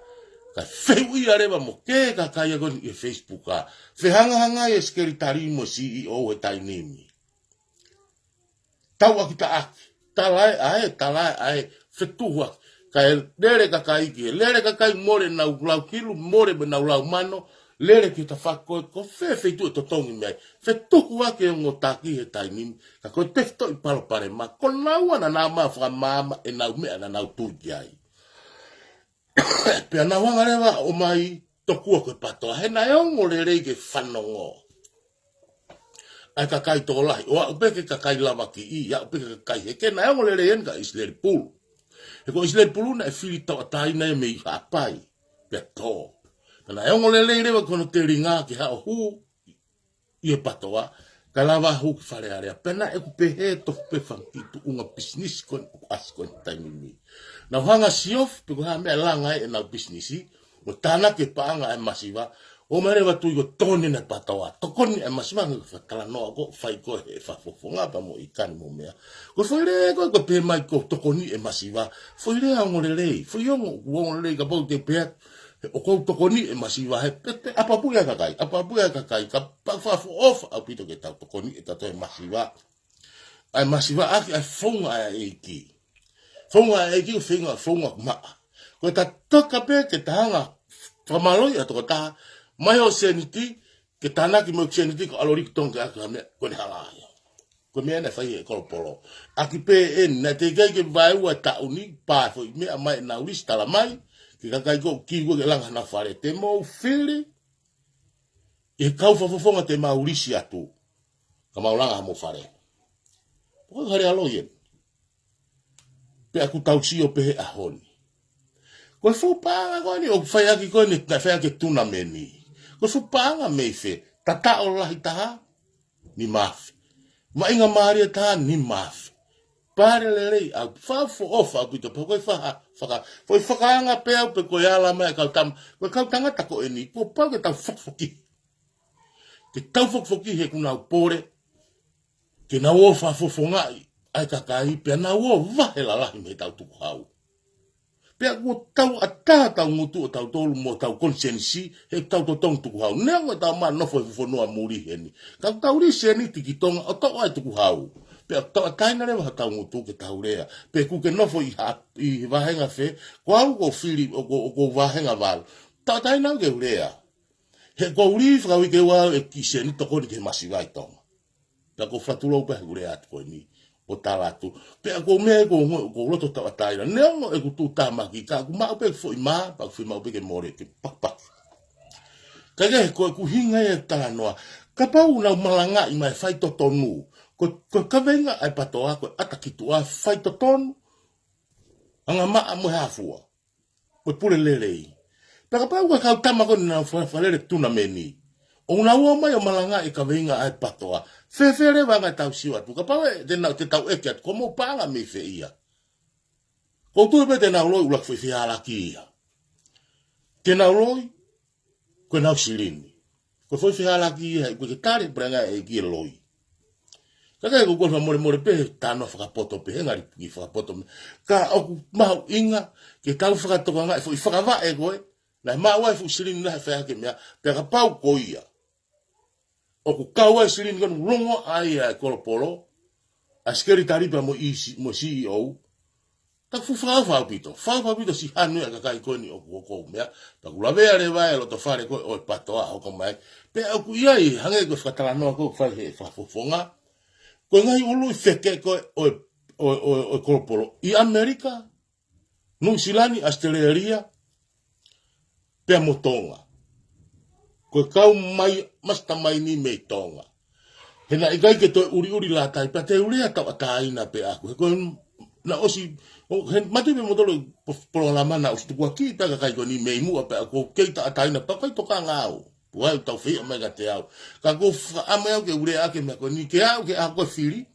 Ka fehuʻia leva mo e kakai ko eni ʻi he Facebook ʻa, fehangahangai e sekelitali mo e CEO he taimi ni. Tau ʻaki taʻaki. Talaʻi ʻa e, talaʻi ʻa e, fetuhu ʻaki. Kae lele kakai ki he, lele kakai mole ʻenau lau kilu, mole mo ʻenau lau mano, lele ki he tafaʻaki ko e, ko fē feituʻu ʻe totongi mei ai. Fetuhu ʻaki e ongo taki he taimi ni, ka ko e tefitoʻi palopalema, ko naua naʻa nau ō mai ʻo fakamaama ʻenau meʻa naʻa nau tui ki ai. Pea nau hanga leva ʻo ʻomai tokua ko e PATOA, he naʻe ongo lelei ke fanongo ʻa e kakai tokolahi, ʻo aʻu pē ki he kakai lavakiʻi, aʻu pē ki he kakai heke, naʻe ongo lelei eni kia ʻIsileli Pulu. He ko ʻIsileli Pulu naʻe fili tauʻatāina ia mei Haʻapai, pea tō. Pea naʻe ongo lelei leva ki hono telinga ke haʻu ʻo hū ʻi he PATOA, kae lava hū ki Fale Alea. Pea naʻe ʻoku pehē tofu pē fanga kiʻi tuʻunga pisinisi ko eni ʻoku ʻasi ko eni he taimi ni. Nau hanga siofi pe ko e hā e meʻa langa ai ʻenau pisinisi, mo tānaki e paʻanga ʻa e masiva, ʻomai leva tui ko e tokoni ʻa e PATOA, tokoni ʻa e masiva. Ngali fakatalanoa ko ē fai ko ē he fakafofonga pea mo e ʻīkani mo e meʻa. Ko e foʻi lea ko ē ko e pehē mai ko e tokoni e masiva, foʻi lea ongo lelei, foʻi ongo, ongo lelei kapau te u pehē ʻoku ou tokoni e masiva he, pe, pe, ʻapaʻapa ʻa e kakai, ʻapaʻapa ʻa e kakai, ka pau fakaʻofoʻofa ʻaupito ke tau tokoni ʻe tautolu e masiva. ʻA e masiva ʻaki ʻa e founga ʻa e ʻEiki. Founga ʻa e ʻEiki, founga, founga maʻa. Ko e ta toka pē ke ta hanga fakamālohiʻi ʻa e tokotaha, mai hoʻo sēniti, ke tānaki mo e sēniti ko e ʻaloliki tonga ke ʻaki ha meʻa, ko eni hala ai. Ko e meʻa naʻe fai ʻe Kolopolo. ʻAki pē eni, naʻe teʻeki ai ke vaeua e taʻu ni, pā e foʻi meʻa mai ʻenau lisi tala mai, ki he kakai ko ē ʻoku kiu ke langa honau fale, te mou fili, ʻe he kau fakafofonga te mau lisi atu, ka mau langa homou fale. Ko e hale ʻa e loi eni. Pea ʻoku tau sio pē he ʻaho ni. Ko e fuʻu paʻanga ko eni ʻoku fai ʻaki ko eni, naʻe fai ʻaki e tunameni. Ko e fuʻu paʻanga mei fē, tataʻo lahi taha, nima afe. Maʻinga mālie taha, nima afe. Pale lelei, ʻoku fakaʻofoʻofa ʻaupito, pea ko e faha, faka, foʻi fakaanga pē au pe ko e ala mai e kau tama, ko e kau tangata ko eni, kuo pau ke tau fokifoki. Ke tau fokifoki he ʻoku nau pole, ke nau ō fakafofongaʻi ʻa e kakai, pea nau ō vahe lalahi mei heʻetau tukuhau. Pea kuo tau ʻatā ʻetau ngutu ʻo tautolu mo ʻetau konisēnisi, he ʻoku tau totongi tukuhau. Neongo ʻetau ō mai ʻo nofo he fuʻu fonua muli heni, ka ʻoku tau lisi sēniti ki Tonga ʻo toʻo ʻa e tukuhau. Pea ʻoku tauʻatāina leva hotau ngutu ke tau lea. Pe ʻoku ke nofo ʻi ha, ʻi he vāhenga fē, ko au ʻoku ou fili, ʻoku, ʻoku ou vāhenga valu. Tauʻatāina au ke u lea. He ʻoku ou lī fakauike ua e kiʻi sēniti tokoni ki he masiva ʻi Tonga. Pea ʻoku ou fakatulou pē he ʻeku lea atu ko eni, ʻo tala atu. Pea ʻoku ou meʻa ʻoku ou, ʻoku ou loto tauʻatāina. Neongo ʻeku tuʻutāmaki, ka ʻoku maʻu pē foʻi mā, pea ʻoku fiemaʻu pē ke mole ke pakipaki. Ka ʻi he ko ʻeku ʻuhinga ia e talanoa. Kapau nau malangaʻi mai e faitotonu. Ko, ko e kaveinga ʻa e PATOA, ko e ʻata ki tuʻa, faitotonu, angamaʻa mo e hā fua. Mo e pule lelei. Pea kapau ko e kau tama ko eni naʻa nau fa-, falele tunameni, ʻo nau ō mai ʻo malangaʻi e kaveinga ʻa e PATOA. Fēfē leva ʻa e anga ʻetau sio atu. Kapau ʻe, te nau, te tau ʻeke atu, ko homou paʻanga mei fē ia. ʻOku ou tui pē te nau loi ʻuluaki foʻi fehālaaki ia. Te nau loi, ko ʻenau silini. Ko e foʻi fehālaaki ia, ʻoku ʻikai ke tali e puleʻanga ʻe he ʻEiki e loi. Ka ʻoku ou kole fakamolemole pē he talanoa fakapoto pē, he ngali ki fakapoto mei. Ka ʻoku mahuʻinga ke tau fakatokangaʻi e foʻi fakavaʻe ko ē, naʻe maʻu ai e fuʻu silini naʻe fai ʻaki e meʻa, pea kapau ko ia ʻoku kau ai e silini ko ē naʻe longoaʻa ai ʻa e Kolopolo, ʻa e sekelitali pea mo e isi-, mo e CEO, ka ʻoku fuʻu fakaʻofoʻofa ʻaupito, fakaʻofoʻofa ʻaupito siʻi hanu ʻa e kakai ko eni ʻoku hoko ʻo meʻa, pea ʻoku lavea leva e loto fale ko ē ʻo e PATOA ʻo hoko mai. Pea ʻoku ʻi ai, hangē ko e fakatalanoa ko ē ʻoku fai he fakafofonga, ko e ngaahi ʻuluʻi feke ko ē ʻo e, ʻo e, ʻo e, ʻo e Kolopolo ʻi ʻAmelika, Nuʻusila ni, ʻAositelēlia, pea mo Tonga. Ko e kau mai, mastermind mei Tonga. He naʻe ʻikai ke toe ʻuliʻuli lātai, pea te u lea tauʻatāina pē ʻaku. He ko e naʻe ʻosi, ʻo, he matu pē mo tolo po-, polokalama naʻe ʻosi tukuakiʻi pē ʻa e kakai ko eni mei muʻa pea ʻoku ou kei tauʻatāina pea ʻikai tokanga au. Pea ʻoku tau feia mai kiate au. Ka ʻoku ou fakaʻamu au ke u lea ʻaki e meʻa ko eni ke aʻu ki he ʻaho ko ē fili.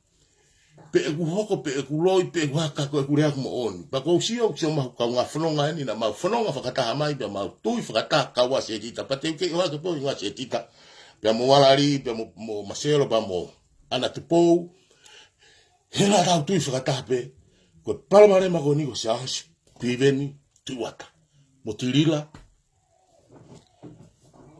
Pe ʻeku hoko, pe ʻeku loi, pe ʻeku haka, ko ʻeku lea ʻaku moʻoni. Pea ʻoku ou sio, ʻoku sio maʻu kaungā fononga eni, naʻa mau fononga fakataha mai, pea mau tui fakataha kau ʻa Setita, pea te u kei ʻohake pē ʻo hingoa Setita. Pea mo Valali, pea mo, mo Maselo, pea mo ʻAna Tupou. He naʻa tau tui fakataha pē, ko e palopalema ko eni ko Siaosi, Piveni, Tuʻi Uata. Mo Tilila,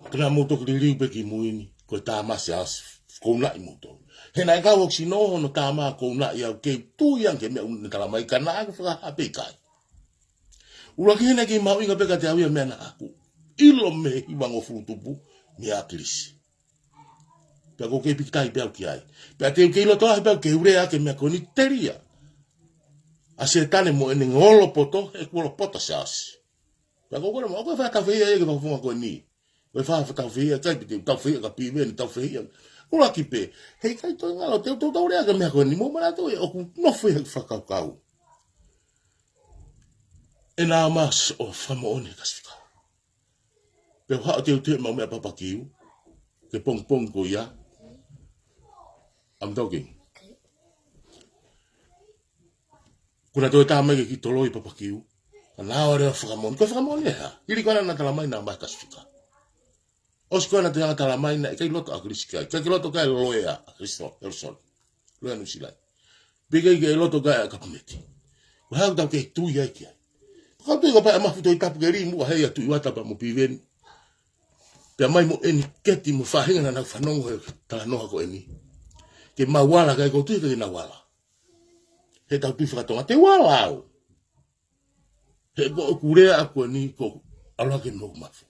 Ko ena mou toki liliu pē ki mui ni, ko e tāmasi ʻa Siaosi, kounaʻi moutolu. He naʻe kau ʻoku sino hono tāmā kounaʻi au, kei tui ange ki he meʻa ʻoku ne talamai, ka naʻa ku fakahā pē ʻikai. ʻUluaki, he naʻe kei mahuʻinga pē kiate au ia meʻa naʻa ku ʻilo mei he hivangofulu tupu, mei ʻAkilisi. Pea ʻoku ou kei pikitai pē au ki ai. Pea te u kei loto ʻaʻahi pē au ke u lea ki he meʻa ko eni, telia ʻa Sētane mo ʻene ngolopoto, he kuo lopoto Siaosi. Pea ʻoku ou kole mo, ʻoku ou fai ha tau fehiʻa ia ki he fakafofonga ko eni. ʻOku ou fai ha tau fehiʻa, ʻikai pē te u tau fehiʻa kia Piveni, tau fehiʻa. ʻUluaki pē, heʻikai toe ngalo, te u tau, tau lea ki he meʻa ko eni, mou manatu ē, ʻoku nofo ia he fakakaukau. ʻEna masi ʻo fakamoʻoni he Kasifika. Pea u haʻu ʻo teuteu ʻemau meʻa Papakiu, ki he pongipongi ko ia. I'm talking. Kuo na toe tā mai ke kiʻi toloi Papakiu. Ka naʻa ʻoua leva fakamoʻoni. Ko e fakamoʻoni ē hā? Hili ko ena naʻa talamai naʻa mai Kasifika. ʻOsi ko ena naʻa toe talamai naʻe ʻikai loto ʻAkilisi ki ai. ʻIkai ke loto ki ai e loea ʻa ʻAkilisi, Harrison. Loea Nuʻusila. Pea ʻikai ke loto ki ai e kapineti. Ko e hā ʻoku tau kei tui ai ki ai? Pea kau tui kapau ʻe mafu Tohitapu ke limu ʻa Hei ʻa Tuʻivata pea mo Piveni. Pea mai mo ʻEniketi mo e faʻahinga naʻa nau fanongo he talanoa ko eni. Ke mau ala ki ai, ʻoku ou tui ʻikai ke nau ala. He tau tui fakatonga, te u ala au. He ko ʻeku lea ʻaʻaku eni ko e ʻalu hake mei hoku mafu.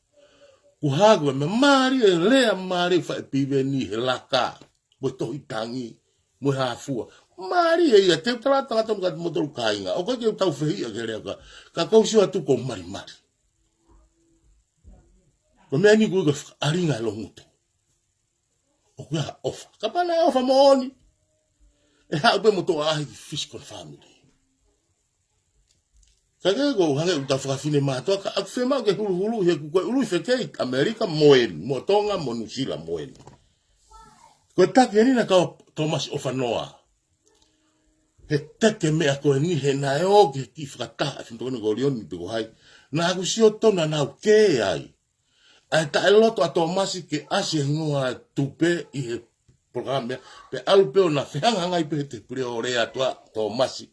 Ko e hā ko e meʻa mālie, lea mālie ʻoku fai ʻe Piveni he laka, mo e tohi tangi, mo e hā fua. Mālie ia, te u tala atu ange atu kiate kimoutolu kāinga. ʻOku ʻikai ke u tau fehiʻa ki he lea ka, ka ʻoku ou sio atu ʻoku ou malimali. Ko e meʻa eni ʻoku ui ko e fakaʻalinga e loungutu. ʻOku ʻi ai ha ʻofa. Kapau naʻe ʻofa moʻoni, ʻe haʻu pē mo toʻo ʻaʻahi ki he physical family. Ka ke ko hangē ʻoku tau fakafinemātuʻa, ka ʻoku fiemaʻu ke huluhulu he ʻoku ko e ului fekei ʻAmelika mo eni, mo Tonga, mo Nuʻusila mo eni. Ko e taki eni naʻe kau Tōmasi ʻOfanoa. He teke meʻa ko eni he naʻe ō ki he kiʻi fakataha ʻa e fintokoni ko Lioni pe ko hai. Naʻa ku sio tonu naʻa nau kē ai. ʻA e taʻeloto ʻa Tōmasi ke ʻasi e hingoa ʻo e tupe ʻi he polokalama, pea ʻalu pē ʻo na fehangahangai pē he tēpile ʻo lea atu ʻa Tōmasi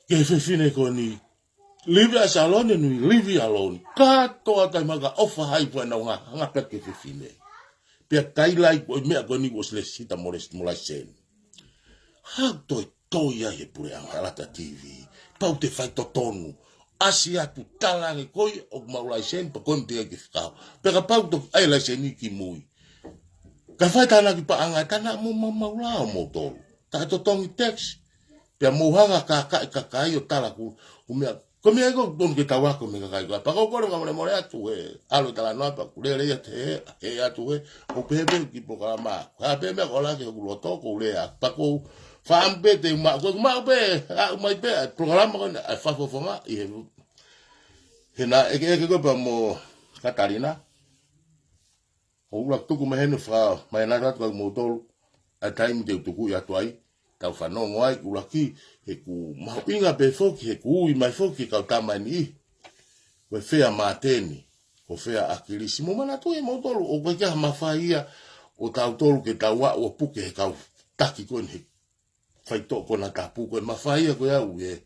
ki he fefine ko eni, leave it as alone, and we leave it alone. Kātoa taimi ʻoku ʻofa hai pea nau hanga, hanga pē ki he fefine. Pea taila ai ko e meʻa ko eni ʻosi lesisita mo les-, mo laiseni. Hā toe tō ia he puleʻanga, Alata T V. Pau te faitotonu. ʻAsi atu, tala ange ko ia ʻoku maʻu laiseni, pea ko e mea te ke fakahā. Pea kapau toki ʻai laiseni ki mui. Ka fai tānaki paʻanga, tānaki mo mau, mau lao moutolu. Taʻetotongi tax. Pea mou hanga ʻo kākaaʻi kakai ʻo tala ʻoku, ʻoku meʻa, ko e meʻa ia ʻoku tonu ke tau ako mei he kakai ko ia. Pea ʻoku ou kole fakamolemole atu he ʻalu e talanoa pea ʻoku lele ia te he, he atu he, ʻoku pehē pē ki he polokalama. Ko e hā pē meʻa ʻoku ʻalu ki hoku loto ʻoku ou lea. Pea ʻoku ou faʻamu pē te u maʻu, ko e maʻu pē, aʻu mai pē, ʻa e polokalama ko ena, ʻa e fakafofonga, ʻi he, he naʻe ʻeke, ʻeke ko ē pea mo Katalina. ʻOku ou tuku mai heni ʻo fakamahino atu kiate kimoutolu ʻa e taimi te u tukuʻi atu ai, tau fanongo ai, ʻuluaki, he ʻoku mahuʻinga pē foki, he ʻoku ui mai foki e kau tama eni. Ko e fea Māteni, ko e fea ʻAkilisi. Mou manatuʻi moutolu, ʻoku ʻikai ke ʻi ai ha mafai ia ʻo tautolu ke tau aʻu ʻo puke he kau taki ko eni he faitoʻo konatapu, ko e mafai ia ko ia ʻoku ʻi he,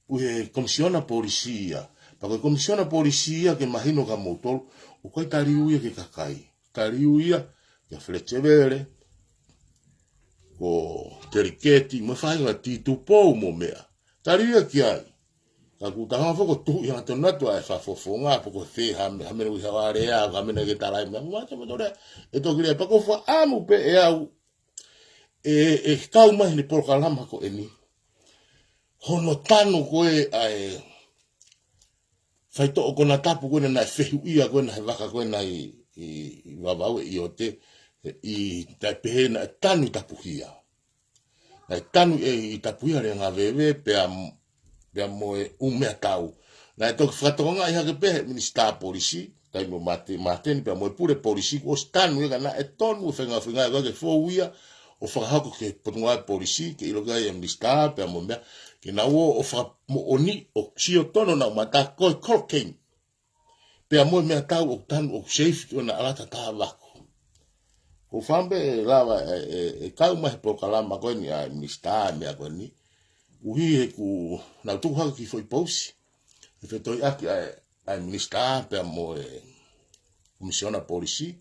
ʻoku ʻi he Komisiona Polisi ia. Pea ko e Komisiona Polisi ia ke mahino kiate moutolu, ʻoku ʻikai taliu ia ki he kakai. Taliu ia kia Feleti Sevele, ko Teliketi, mo e faʻahinga Titupou mo meʻa. Taliu ia ki ai. Ka ʻoku tau hanga foki ʻo tuʻu ʻi he hangatonu atu ʻa e fakafofonga, pe ko e fē ha meʻa, ha meʻa ʻoku ʻi ai ha lea, ha meʻa ke talaʻi mai, mou manatuʻi moutolu ia, ʻe toki lea, pea ʻoku ou fakaʻamu pē ʻe au, ʻe, ʻe kau mai he polokalama ko eni. Hono tanu ko ē ʻa e faitoʻo konatapu ko ena naʻe fehuʻia ko ena he vaka ko ena ʻi, ʻi, ʻi Vavaʻu ʻe ʻIote, ʻi, naʻe pehē naʻe tanu ʻi Tapuhia. Naʻe tanu ʻi, ʻi Tapuhia Leangaveve pea m-, pea mo e ʻUmeatau. Naʻe toki fakatokangaʻi hake pē he Minisitā Polisi, taimi ʻo Māte-, Māteni pea mo e pule polisi kuo ʻosi tanu ia ka naʻe tonu e fengāfenga ko ē ke fou ia ʻo fakahoko ki he Potungāue Polisi, ke ʻilo ki ai e Minisitā pea mo e meʻa, ke nau ō ʻo fakamoʻoni ʻo sio tonu honau mata ko e cocaine. Pea mo e meʻatau ʻoku tanu ʻoku safe ki hona ʻalata tāvako. ʻOku ou fakaʻamu pē ʻe lava ʻe, ʻe, ʻe kau mai he polokalama ko eni ʻa e Minisitā ʻa e meʻa ko eni. ʻUhi he ʻoku nau tuku hake e kiʻi foʻi pousi. ʻE fetohiʻaki ʻa e, ʻa e Minisitā pea mo e, Komisiona Polisi,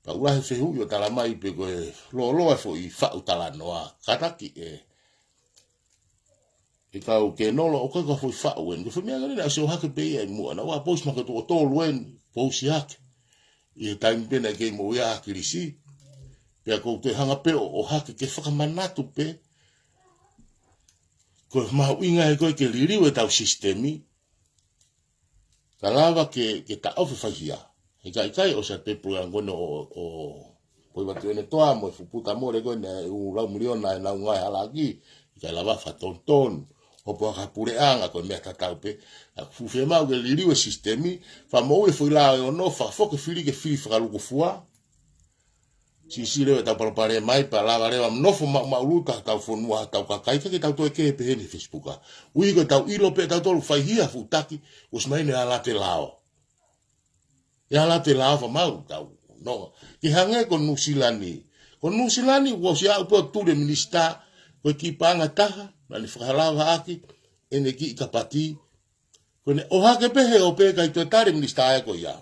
pea ʻoku lahi e fehuʻi ʻo talamai pē ko e lōloa e foʻi faʻu talanoa, kātaki e, e kau kenolo ʻoku ʻikai ko ha foʻi faʻu eni. Ko e foʻi meʻa ko eni naʻe ʻosi ʻohake pē ia ʻi muʻa, naʻa ʻoku pousi mai ko e tuʻo tolu eni, pousi hake. ʻI he taimi pē naʻe kei moʻui ai ʻa ʻAkilisi. Pea ʻoku ou toe hanga pē ʻo, ʻo ʻohake ke fakamanatu pē, ko e mahuʻinga ia ko ē ke liliu ʻetau sisitemi, ka lava ke, ke taʻofi e faihia. ʻIkai, ʻikai ʻosi ʻa e pule ango ʻo, ʻo, ʻo Poivatu ʻEnetoa mo e fuʻu puta mole ko eni ʻe ua lau miliona ʻenau ngaahi ʻalu ki, ʻikai lava fakatonutonu. Hopo ʻa e puleʻanga ko e meʻa tatau pē. ʻA e fuʻu fiemaʻu ke liliu e sisitemi, fakamoʻui e foʻi lao ʻe ono, fakafoki e fili ke fili fakalūkufua. Siʻisiʻi leva ʻetau palopalema mai, pea lava leva ʻo nofo maʻumaʻuluta hotau fonua, hotau kakai, ka ke tau toe kehe pē heni he Facebook. ʻUhi ko ʻetau ʻilo pē ʻe tautolu faihia fuʻu taki, ʻosi mai eni e ala atu e lao. E ala atu e lao fakamau tau. No, ke hangē ko Nuʻusila ni. Ko Nuʻusila ni, kuo ʻosi aʻu pē ʻo tuli e minisitā, ko e kiʻi paʻanga ʻe taha, naʻa ne fakalavaʻaki ʻene kiʻi kapati. Ko ʻene ʻohake pē he ʻo pehē ʻikai toe tali e minisitā ia ko ia.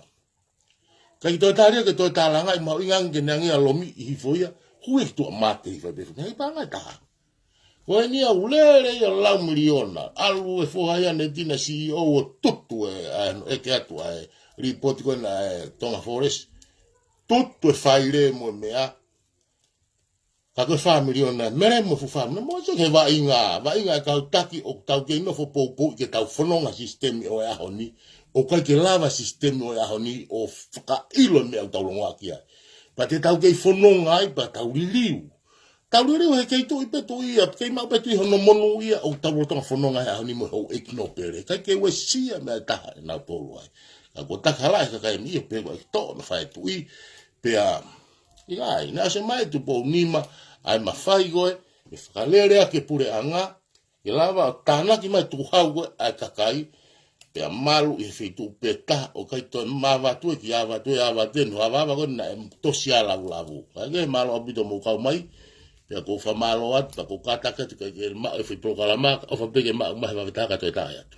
ʻIkai toe tali ia ke toe tālangaʻi, mahuʻinga ange ke ne ʻange ʻa e lomi ʻi hifo ia, hui ki tuʻa mate hifo pē fu. He paʻanga ʻe taha. Ko eni ia ʻoku lele ia lau miliona, ʻalu e foha ia ne tina C E O ʻo tutu e, ʻa e, ʻeke atu ʻa e, lipooti ko ena ʻa e Tonga Forest. Tutu e faile mo e meʻa, ka ko e fā miliona, mele mo e fuʻu fā miliona, mo e ke vaʻinga, vaʻinga e kau taki ʻoku tau kei nofo poupou ke tau fononga sisitemi ʻo e ʻaho ni, ʻoku ʻikai ke lava sisitemi ʻo e ʻaho ni ʻo fakaʻilo e meʻa ʻoku tau longoaʻaki ai. Pea te tau kei fononga ai, pea tau liliu. Tau liliu he kei tuʻi pē tuʻi ia, kei maʻu pē tuʻi hono monūʻia, ʻoku tau lolotonga fononga he ʻaho ni mo e houʻeiki nōpele. ʻIkai ke uesia meʻa ʻe taha ʻenau tolu ai. Ka kuo takala e kakai ni ia pē ko e toʻo na fai tuʻi, pea ʻikai, naʻe ʻosi mai Tupou Nima, ʻa e mafai ko ē, ʻe fakalele ʻaki e puleʻanga, ke lava ʻo tānaki mai tukuhau ko ē ʻa e kakai, pea malu ʻi he feituʻu pē taha, ʻoku ʻikai toe mavatu e ki avatu e avatu e no avava ko ē naʻe tosi ʻa e lavulavu. Kae kehe mālō ʻaupito hoʻomou kau mai, pea ʻoku ou fakamālō atu, pea ʻoku ou kātaki atu kae ke maʻu e foʻi polokalama, ʻofa pē ke maʻu mai he vave taha ka toe taʻe atu.